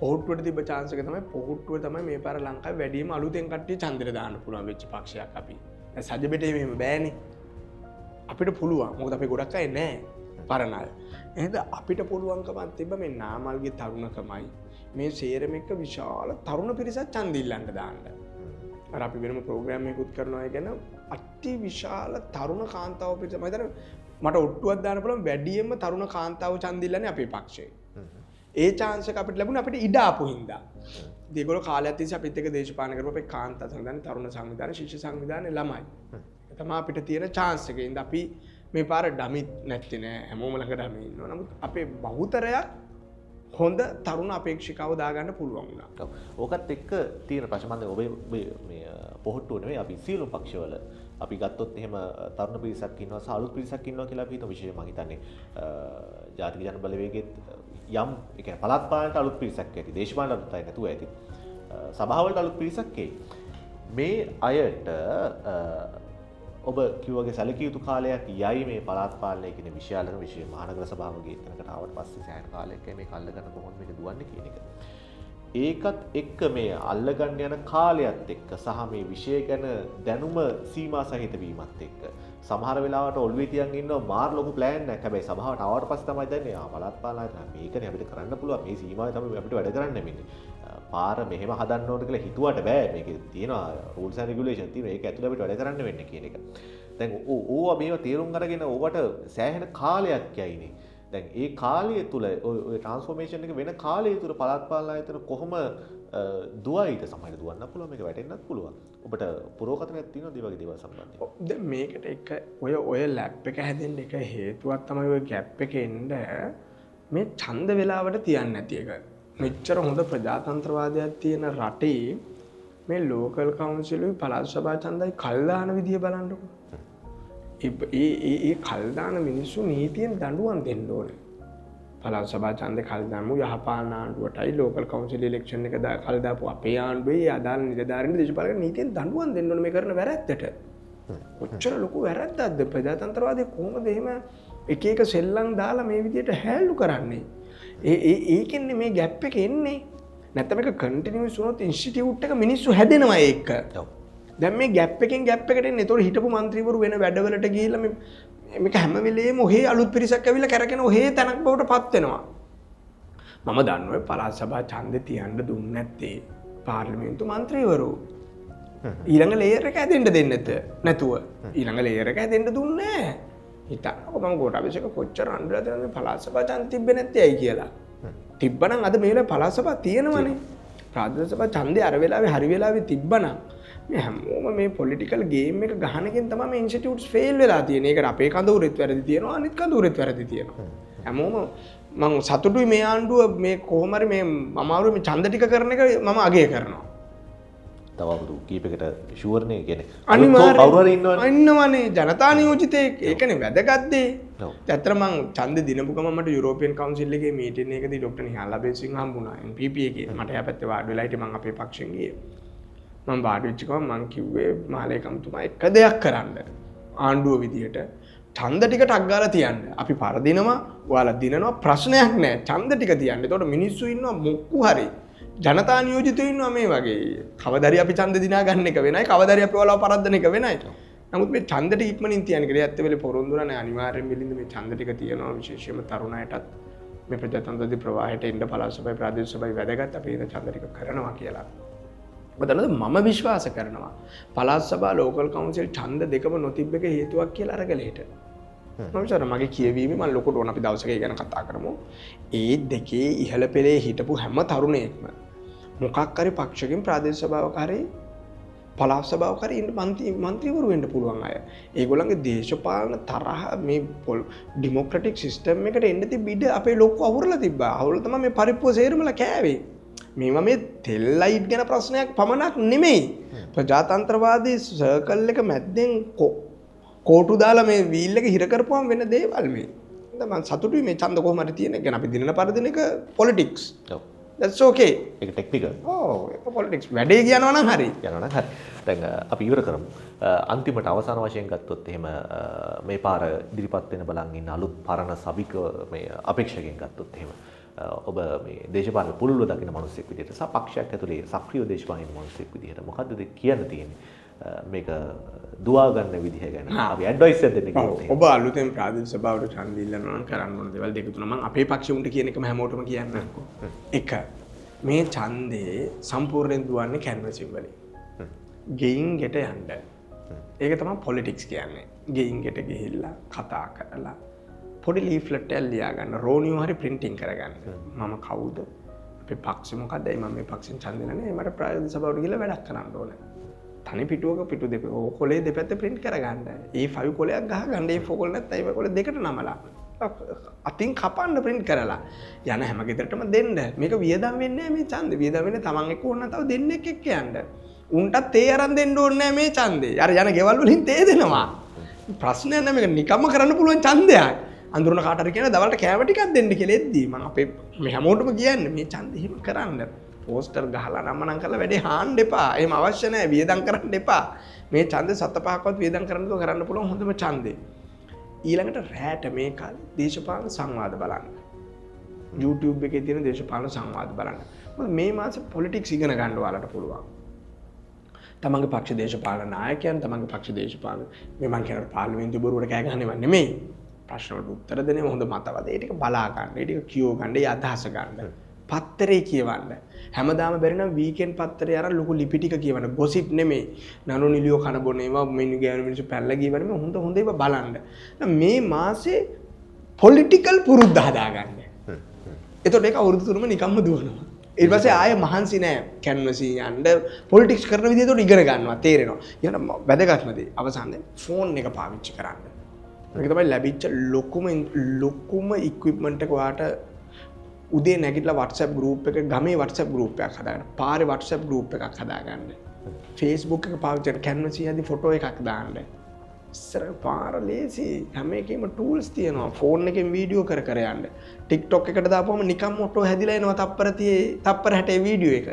පොහොට්ටුවට තිබ්බ චාන්ස් එක තමයි පොහොට්ටුව තමයි මේ පාර ලංකාවේ වැඩිම අලුතෙන් කට්ටිය ඡන්දෙට දාන්න පුළුවන් වෙච්ච පක්ෂයක් අපි. දැන් සජබෙටේ මෙහෙම බෑනේ. අපිට පුළුවන්. මොකද අපි ගොඩක් අය නෑ පරණ අය. එහෙනම් අපිට පුළුවන්කමක් තිබ්බ මේ නාමල්ගේ තරුණකමයි මේ සේරම එක්ක විශාල තරුණ පිරිසක් ඡන්ද ඉල්ලන්න දාන්න. අර අපි වෙනම ප්‍රෝග්‍රෑම් එකකුත් කරනවා ඒ ගැන. අති විශාල තරුණ කාන්තාව පිරිස මම හිතන්නේ මට ඔට්ටුවක් දාන්න පුළුවන් වැඩියෙන්ම තරුණ කාන්තාව ඡන්ද ඉල්ලන්නේ අපේ පක්ෂේ. ඒ චාන්ස් එක අපිට ලැබුණා අපිට ඉඩ ආපු හින්දා. ඉතින් ඒගොල්ලෝ කාලයක් තිස්සේ අපිත් එක්ක දේශපාලන කරපුවා. අපේ කාන්තා සංවිධානය, තරුණ සංවිධානය, ශිෂ්‍ය සංවිධානය ළමයි. ඒක තමයි අපිට තියෙන චාන්ස් එක. ඉතින් අපි මේ පාර ඩමිත් නැත්තේ නෑ. හැමෝම ළඟ ඩමි ඉන්නවා. නමුත් අපේ බහුතරයක් හොඳ තරුණ අපේක්ෂිකාව දාගන්න පුළුවන් වුණා. ඔව්. ඕකත් එක්ක තියෙන ප්‍රශ්න මම දැන් ඔබේ මේ පොහොට්ටුව නෙවෙයි අපි සියලුම පක්ෂවල අපි ගත්තොත් එහෙම තරුණ පිරිසක් ඉන්නවා සහ අලුත් පිරිසක් ඉන්නවා කියලා අපි හිතමු. විශේෂයෙන් මම හිතන්නේ ජාතික ජන බලවේගයේත් යම් ඒ කියන්නේ පළාත් පාලනයට අලුත් පිරිසක් ඇති, දේශපාලන අලුත් අය නැතුව ඇති, සභාවලට අලුත් පිරිසක් එයි. මේ අයට ඔබ කිව්වගේ සැලකිය යුතු කාලයක් යයි මේ පළාත් පාලනය කියන විෂය අල්ලගෙන, විශේෂයෙන් මහනගර සභාවගේ තැනකට ආවට පස්සේ සෑහෙන කාලයක් යයි මේක අල්ලගන්න කොහොමද මේක දුවන්නේ කියන එක. ඒකත් එක්ක මේ අල්ලගන්න යන කාලයත් එක්ක සහ මේ විෂය ගැන දැනුම සීමා සහිත වීමත් එක්ක සමහර වෙලාවට ඔළුවේ තියන් ඉන්නවා මාර ලොකු ප්ලෑන් එකක්. හැබැයි සභාවට ආවට පස්සේ තමයි දැනන්නේ ආ පළාත් පාලන ආයතන මේකනේ අපිට කරන්න පුළුවන්, මේ සීමාවේ තමයි අපිට වැඩ කරන්න වෙන්නේ. පාර මෙහෙම හදන්න ඕන කියලා හිතුවට බෑ, මේකේ තියෙනවා රූල්ස් ඇන්ඩ් රෙගියුලේෂන් තියෙනවා, ඒක ඇතුළේ අපිට වැඩ කරන්න වෙන්නේ කියන එක. දැන් ඕවා මේවා තේරුම් අරගෙන ඕවට සෑහෙන කාලයක් යයිනේ. දැන් ඒ කාලය තුල ඔය ට්‍රාන්ස්ෆෝමේෂන් එක වෙන කාලය තුල පළාත් පාලන ආයතන කොහොම දුවයිද? සමහරවිට දුවන්නත් පුළුවන්, මේක වැටෙන්නත් පුළුවන්. ඔබට පුරෝකථනයක් තියෙනවද මේ වගේ දේවල් සම්බන්ධයෙන්? දැන් මේකට එක ඔය ලැප් එක හැදෙන්න එක හේතුවක් තමයි ඔය ගැප් එක එන්න මේ ඡන්ද වෙලාවට තියන්නේ නැති එක. මෙච්චර හොඳ ප්‍රජාතන්ත්‍රවාදයක් තියෙන රටේ මේ ලෝකල් කවුන්සිලුයි පළාත් සභා ඡන්දයි කල් දාන විදිය බලන්නකෝ. ඒ ඒ ඒ කල් දාන මිනිස්සු නීතියෙන් දඬුවම් දෙන්න ඕනේ. පළාත් සභා ඡන්දේ කල් දැම්මු යහපාලන ආණ්ඩුවටයි ලෝකල් කවුන්සිල් ඉලෙක්ෂන් එක කල් දාපු අපේ ආණ්ඩුවේ අදාළ නිලධාරීන් දේශපාලන නීතියෙන් දඬුවම් දෙන්න ඕනේ මේ කරන වැරැද්දට. කොච්චර ලොකු වැරැද්දක්ද ප්‍රජාතන්ත්‍රවාදයේ කොහොමද එහෙම එක එක සෙල්ලම් දාලා මේ විදියට හැල්ලු කරන්නේ? ඒ ඒ ඒකෙන්නේ මේ ගැප් එක එන්නේ. නැත්නම් මේක කන්ටිනියුස් වුණොත් ඉන්ස්ටිටියුට් එක මිනිස්සු හැදෙනවා ඒක. ඔව්. දැන් මේ ගැප් එකෙන් ගැප් එකට එන්නේ. ඒතකොට හිටපු മന്ത്രിවරු වෙන වැඩවලට ගිහිල්ලා මේ මේක හැම වෙලේම ඔහේ අලුත් පිරිසක් ඇවිල්ලා කැරකෙන ඔහේ තැනක් බවට පත් වෙනවා. මම දන්නවා පළාත් සභා ඡන්දේ තියන්න දුන්නේ නැත්තේ පාර්ලිමේන්තු මන්ත්‍රීවරු. ඊළඟ ලේයර් එක හැදෙන්න දෙන්නේ නැතුව. ඊළඟ ලේයර් එක හැදෙන්න දුන්නේ නැහැ. හිතන්නකෝ මම ගෝඨාභය කොච්චර අඬලා තියෙනවද මේ පළාත් සභා ඡන්දේ තිබ්බේ නැත්තේ ඇයි කියලා. තිබ්බනම් අද මේ වෙලාවේ පළාත් සභා තියෙනවනේ. ප්‍රාදේශීය සභා ඡන්දේ අර වෙලාවේ හරි වෙලාවේ තිබ්බනම් මේ හැමෝම මේ පොලිටිකල් ගේම් එක ගහන එකෙන් තමයි මේ ඉන්ස්ටිටියුට්ස් ෆේල් වෙලා තියෙන්නේ. ඒකට අපේ කඳවුරෙත් වැරදි තියෙනවා, අනිත් කඳවුරෙත් වැරදි තියෙනවා. හැමෝම මං සතුටුයි මේ ආණ්ඩුව මේ කොහොම හරි මේ අමාරුවේ මේ ඡන්ද ටික කරන එක මම අගය කරනවා. තව අවුරුදු කීපයකට ෂුවර් නේ කියන්නේ. අනිවාර්යයෙන් කවුරු හරි ඉන්නවනේ. ඉන්නවනේ ජනතා නියෝජිතයෙක්. ඒකනේ වැදගත් දේ. ඔව්. ඇත්තට මං ඡන්ද දිනපු ගමන් මට යුරෝපියන් කවුන්සිල් එකේ මීටින් එකදී ඩොක්ටර් නිහාල් අබේසිංහ හම්බුණා NPP එකේ. මට එහා පැත්තේ වාඩි වෙලා හිටියේ මං අපේ පක්ෂෙන් ගියේ. මං වාඩි වෙච්ච ගමන් මං කිව්වේ මහලේකම්තුමා එක දෙයක් කරන්න. ආණ්ඩුව විදියට ඡන්ද ටික ටක් ගාලා තියන්න. අපි පරදිනවා, ඔයාලා දිනනවා, ප්‍රශ්නයක් නෑ. ඡන්ද ටික තියන්න. එතකොට මිනිස්සු ඉන්නවා මොක්කු හරි. ජනතා නියෝජිතයෝ ඉන්නවා මේ වගේ. කවදාරි අපි ඡන්ද දිනා ගන්න එක වෙනයි, කවදාරි අපි ඔයාලව පරද්දන එක වෙනයි. නමුත් මේ ඡන්ද ටික ඉක්මනින් තියන්න කියලා ඇත්ත වෙලේ පොරොන්දු වුණා නෑ. අනිවාර්යෙන් මිලින්ද මේ ඡන්ද ටික තියනවා විශේෂයෙන්ම තරුණ අයටත් මේ ප්‍රජාතන්ත්‍රවාදී ප්‍රවාහයට එන්න පළාත් සභාවේ ප්‍රාදේශීය සභාවේ වැදගත් අපි මේ ඡන්ද ටික කරනවා කියලා. ඔබ දන්නවද මම විශ්වාස කරනවා පළාත් සභා ලෝකල් කවුන්සිල් ඡන්ද දෙකම නොතිබ්බ එක හේතුවක් කියලා අරගලයට. මම විශ්වාස මගේ කියවීමේ මම ලොකුට ඕන අපි දවසක ඒ ගැන කතා කරමු. ඒ දෙකේ ඉහළ පෙළේ හිටපු හැම තරුණයෙක්ම මොකක් හරි පක්ෂකින් ප්‍රාදේශීය සභාවක හරි පළාත් සභාවක හරි ඉන්න මන්ත්‍රීවරු වෙන්න පුළුවන් අය. ඒගොල්ලන්ගේ දේශපාලන තරහ මේ ඩෙමොක්‍රැටික් සිස්ටම් එකට එන්න තිබ්බ ඉඩ අපේ ලොක්කෝ අහුරලා තිබ්බා. අහුරලා තමයි මේ පරිප්පුව සේරමලා කෑවේ. මේවා මේ තෙල් ලයිට් ගැන ප්‍රශ්නයක් පමණක් නෙමෙයි. ප්‍රජාතන්ත්‍රවාදී සර්කල් එක මැද්දෙන් කෝටු දාලා මේ වීල් එක හිර කරපුවම වෙන දේවල් මේ. දැන් මං සතුටුයි මේ ඡන්ද කොහොම හරි තියෙන එක ගැන. අපි දිනන පරදින එක පොලිටික්ස්. ඔව්. That's okay. ඒක ටෙක්නිකල්. ඔව් ඒක පොලිටික්ස්. වැඩේ කියනවා නම් හරි. යනවා නම් හරි. දැන් අපි ඉවර කරමු. අන්තිමට අවසාන වශයෙන් ගත්තොත් එහෙම මේ පාර ඉදිරිපත් වෙන බලන් ඉන්න අලුත් පරණ සබික මේ අපේක්ෂකෙන් ගත්තොත් එහෙම ඔබ මේ දේශපාලන පුළුල්ව දකින මිනිස්සෙක් විදිහට සහ පක්ෂයක් ඇතුලේ සක්‍රිය දේශපාලන මිනිස්සෙක් විදිහට මොකද්ද කියන්න තියෙන්නේ? මේක දුවා ගන්න විදිහ ගැන අපි ඇඩ්වයිස් එකක් දෙන්න කිව්වොත් එහෙම. ඔබ අලුතෙන් ප්‍රාදේශීය සභාවට ඡන්ද ඉල්ලනවා නම් කරන්න ඕන දේවල් දෙක තුන මම අපේ පක්ෂෙ උන්ට කියන එකම හැමෝටම කියන්නම්කෝ. එක, මේ ඡන්දේ සම්පූර්ණයෙන් දුවන්නේ කැන්වසින් වලින්. ගෙයින් ගෙට යන්න. ඒක තමයි පොලිටික්ස් කියන්නේ. ගෙයින් ගෙට ගිහිල්ලා කතා කරලා පොඩි ලීෆ්ලට් එකක් ලියා ගන්න, රෝනියෝ හරි ප්‍රින්ටිං කරගන්න. මම කවුද? අපේ පක්ෂෙ මොකද්ද? ඇයි මම මේ පක්ෂෙන් ඡන්ද දෙන්නේ? මට ප්‍රාදේශීය සභාවට ගිහිල්ලා වැඩක් කරන්න ඕනේ. තනි පිටුවක පිටු දෙක කොලේ දෙපැත්ත ප්‍රින්ට් කරගන්න. A5 කොලයක් ගහගන්න. A4 කොල නැත්නම් A5 කොල දෙකට නමලා අතින් කපන්න ප්‍රින්ට් කරලා යන හැම ගෙදරටම දෙන්න. මේක වියදම් වෙන්නේ නැහැ මේ ඡන්දේ. වියදම් වෙන්නේ තමන් එක්ක ඕන නම් තව දෙන්නෙක් එක්ක යන්න. උන්ටත් තේ අරන් දෙන්න ඕනේ නැහැ මේ ඡන්දේ. අර යන ගෙවල් වලින් තේ දෙනවා. ප්‍රශ්නයක් නෑ මේක නිකම්ම කරන්න පුළුවන් ඡන්දයක්. අඳුරන කාට හරි කියන දවල්ට කෑම ටිකක් දෙන්න කියලා එද්දී මම අපේ මේ හැමෝටම කියන්නේ මේ ඡන්දේ එහෙම කරන්න. පෝස්ටර් ගහලා නම්මනම් කරලා වැඩේ හාන්න එපා. එහෙම අවශ්‍ය නැහැ. වියදම් කරන්න එපා. මේ ඡන්දේ සත පහක්වත් වියදම් කරන්න දෝ කරන්න පුළුවන් හොඳම ඡන්දේ. ඊළඟට රැට මේ කාලේ දේශපාලන සංවාද බලන්න. YouTube එකේ තියෙන දේශපාලන සංවාද බලන්න. මොකද මේ මාසේ පොලිටික්ස් ඉගෙන ගන්න ඔයාලට පුළුවන්. තමන්ගේ පක්ෂ දේශපාලන නායකයන්, තමන්ගේ පක්ෂ දේශපාලන මේ මං කියනකොට පාර්ලිමේන්තු බොරුවට කෑ ගහන්නේව නෙමෙයි. ප්‍රශ්න වලට උත්තර දෙන්නේ හොඳ මතවාද. ඒ ටික බලා ගන්න. ඒ ටික කියව ගන්න. ඒ අදහස ගන්න. පත්තරේ කියවන්න. හැමදාම බැරි නම් වීකෙන්ඩ් පත්තරේ අරන් ලොකු ලිපි ටික කියවන්න. ගොසිප් නෙමෙයි. නනු නිලියෝ කන බොන ඒවා මිනි ගෑනු මිනිස්සු පැනලා ගියව නෙමෙයි. හොඳ හොඳ ඒවා බලන්න. මේ මාසේ පොලිටිකල් පුරුද්ද හදාගන්න. එතකොට ඒක අවුරුදු තුනම නිකම්ම දුවනවා. ඊට පස්සේ ආයෙ මහන්සි නෑ. කැන්වසින් යන්න පොලිටික්ස් කරන විදිය එතකොට ඉගෙන ගන්නවා, තේරෙනවා. ඊළඟ වැදගත්ම දේ අවසානයේ ෆෝන් එක පාවිච්චි කරන්න. මේක තමයි ලැබිච්ච ලොකුම ඉක්විප්මන්ට් එක ඔයාට. උදේ නැගිටලා WhatsApp group එක, ගමේ WhatsApp group එකක් හදාගන්න, පාරේ WhatsApp group එකක් හදාගන්න, Facebook එක පාවිච්චි කරන්න, කැන්වස් එකේදී ෆොටෝ එකක් දාන්න, ඉස්සර පාර ලේසි, හැම එකේම ටූල්ස් තියෙනවා. ෆෝන් එකෙන් වීඩියෝ කර කර යන්න. TikTok එකට දාපුවම නිකම් ඔටෝ හැදිලා එනවා තප්පර 30 තප්පර 60 වීඩියෝ එක.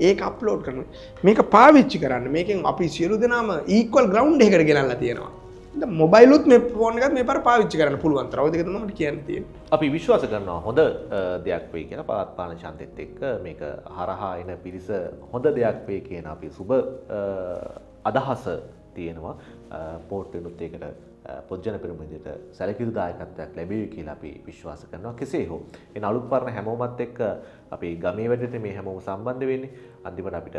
ඒක අප්ලෝඩ් කරනවා. මේක පාවිච්චි කරන්න. මේකෙන් අපි සියලු දෙනාම ඊක්වල් ග්‍රවුන්ඩ් එකකට ගෙනල්ලා තියෙනවා. දැන් මොබයිලුත් මේ ෆෝන් එකත් මේ පාර පාවිච්චි කරන්න පුළුවන් තරම්. ඔය දෙක තමයි මට කියන්න තියෙන්නේ. අපි විශ්වාස කරනවා හොඳ දෙයක් වෙයි කියලා. පළාත් පාලන ඡන්දෙත් එක්ක මේක හරහා එන පිරිස හොඳ දෙයක් වෙයි කියන අපි සුබ අදහස තියෙනවා. පෝට්ටුවෙනුත් ඒකට පොජ්ජන පෙරමුණ විදිහට සැලකිලි දායකත්වයක් ලැබේවි කියලා අපි විශ්වාස කරනවා. කෙසේ හෝ එන අලුත් පරණ හැමෝමත් එක්ක අපි ගමේ වැඩට මේ හැමෝම සම්බන්ධ වෙන්නේ. අන්තිමට අපිට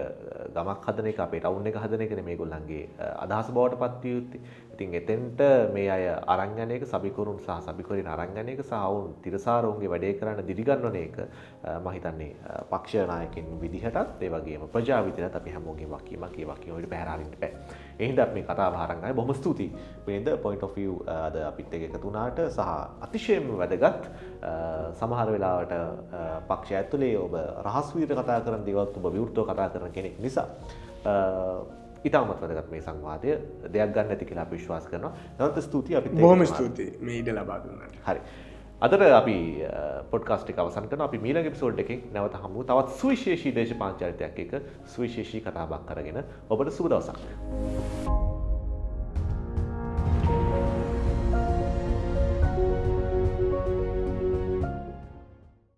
ගමක් හදන එක, අපේ ටවුන් එක හදන එකනේ මේගොල්ලන්ගේ අදහස බවට පත් විය යුත්තේ. ඉතින් එතෙන්ට මේ අය අරන් යන එක, සභිකරුන් සහ සභිකරින් අරන් යන එක සහ ඔවුන් තිරසාරවුන්ගේ වැඩේ කරන්න දිරිගන්වන එක මම හිතන්නේ පක්ෂ නායකින් විදිහටත් ඒ වගේම ප්‍රජාව විදිහටත් අපි හැමෝගේම වගකීමක්. ඒ වගකීම අපිට පැහැර අරින්න බෑ. ඒ හින්දා අපි මේ කතාව අරන් ආවේ. බොහොම ස්තුතියි මිලින්ද පොයින්ට් ඔෆ් view අද අපිත් එක්ක එකතු වුණාට සහ අතිශයින්ම වැදගත් සමහර වෙලාවට පක්ෂය ඇතුලේ ඔබ රහස් විදිහට කතා කරන දේවල් ඔබ විවෘතව කතා කරන කෙනෙක් නිසා ඉතාමත් වැදගත් මේ සංවාදය. දෙයක් ගන්න ඇති කියලා අපි විශ්වාස කරනවා. නැවත ස්තුතියි අපිත් එක්ක. බොහොම ස්තුතියි මේ ඉඩ ලබා දුන්නාට. හරි. අදට අපි පොඩ්කාස්ට් එක අවසන් කරනවා. අපි මීළඟ එපිසෝඩ් එකෙන් නැවත හමු තවත් සුවිශේෂී දේශපාලන චරිතයක් එක්ක සුවිශේෂී කතාබහක් අරගෙන. ඔබට සුබ දවසක්.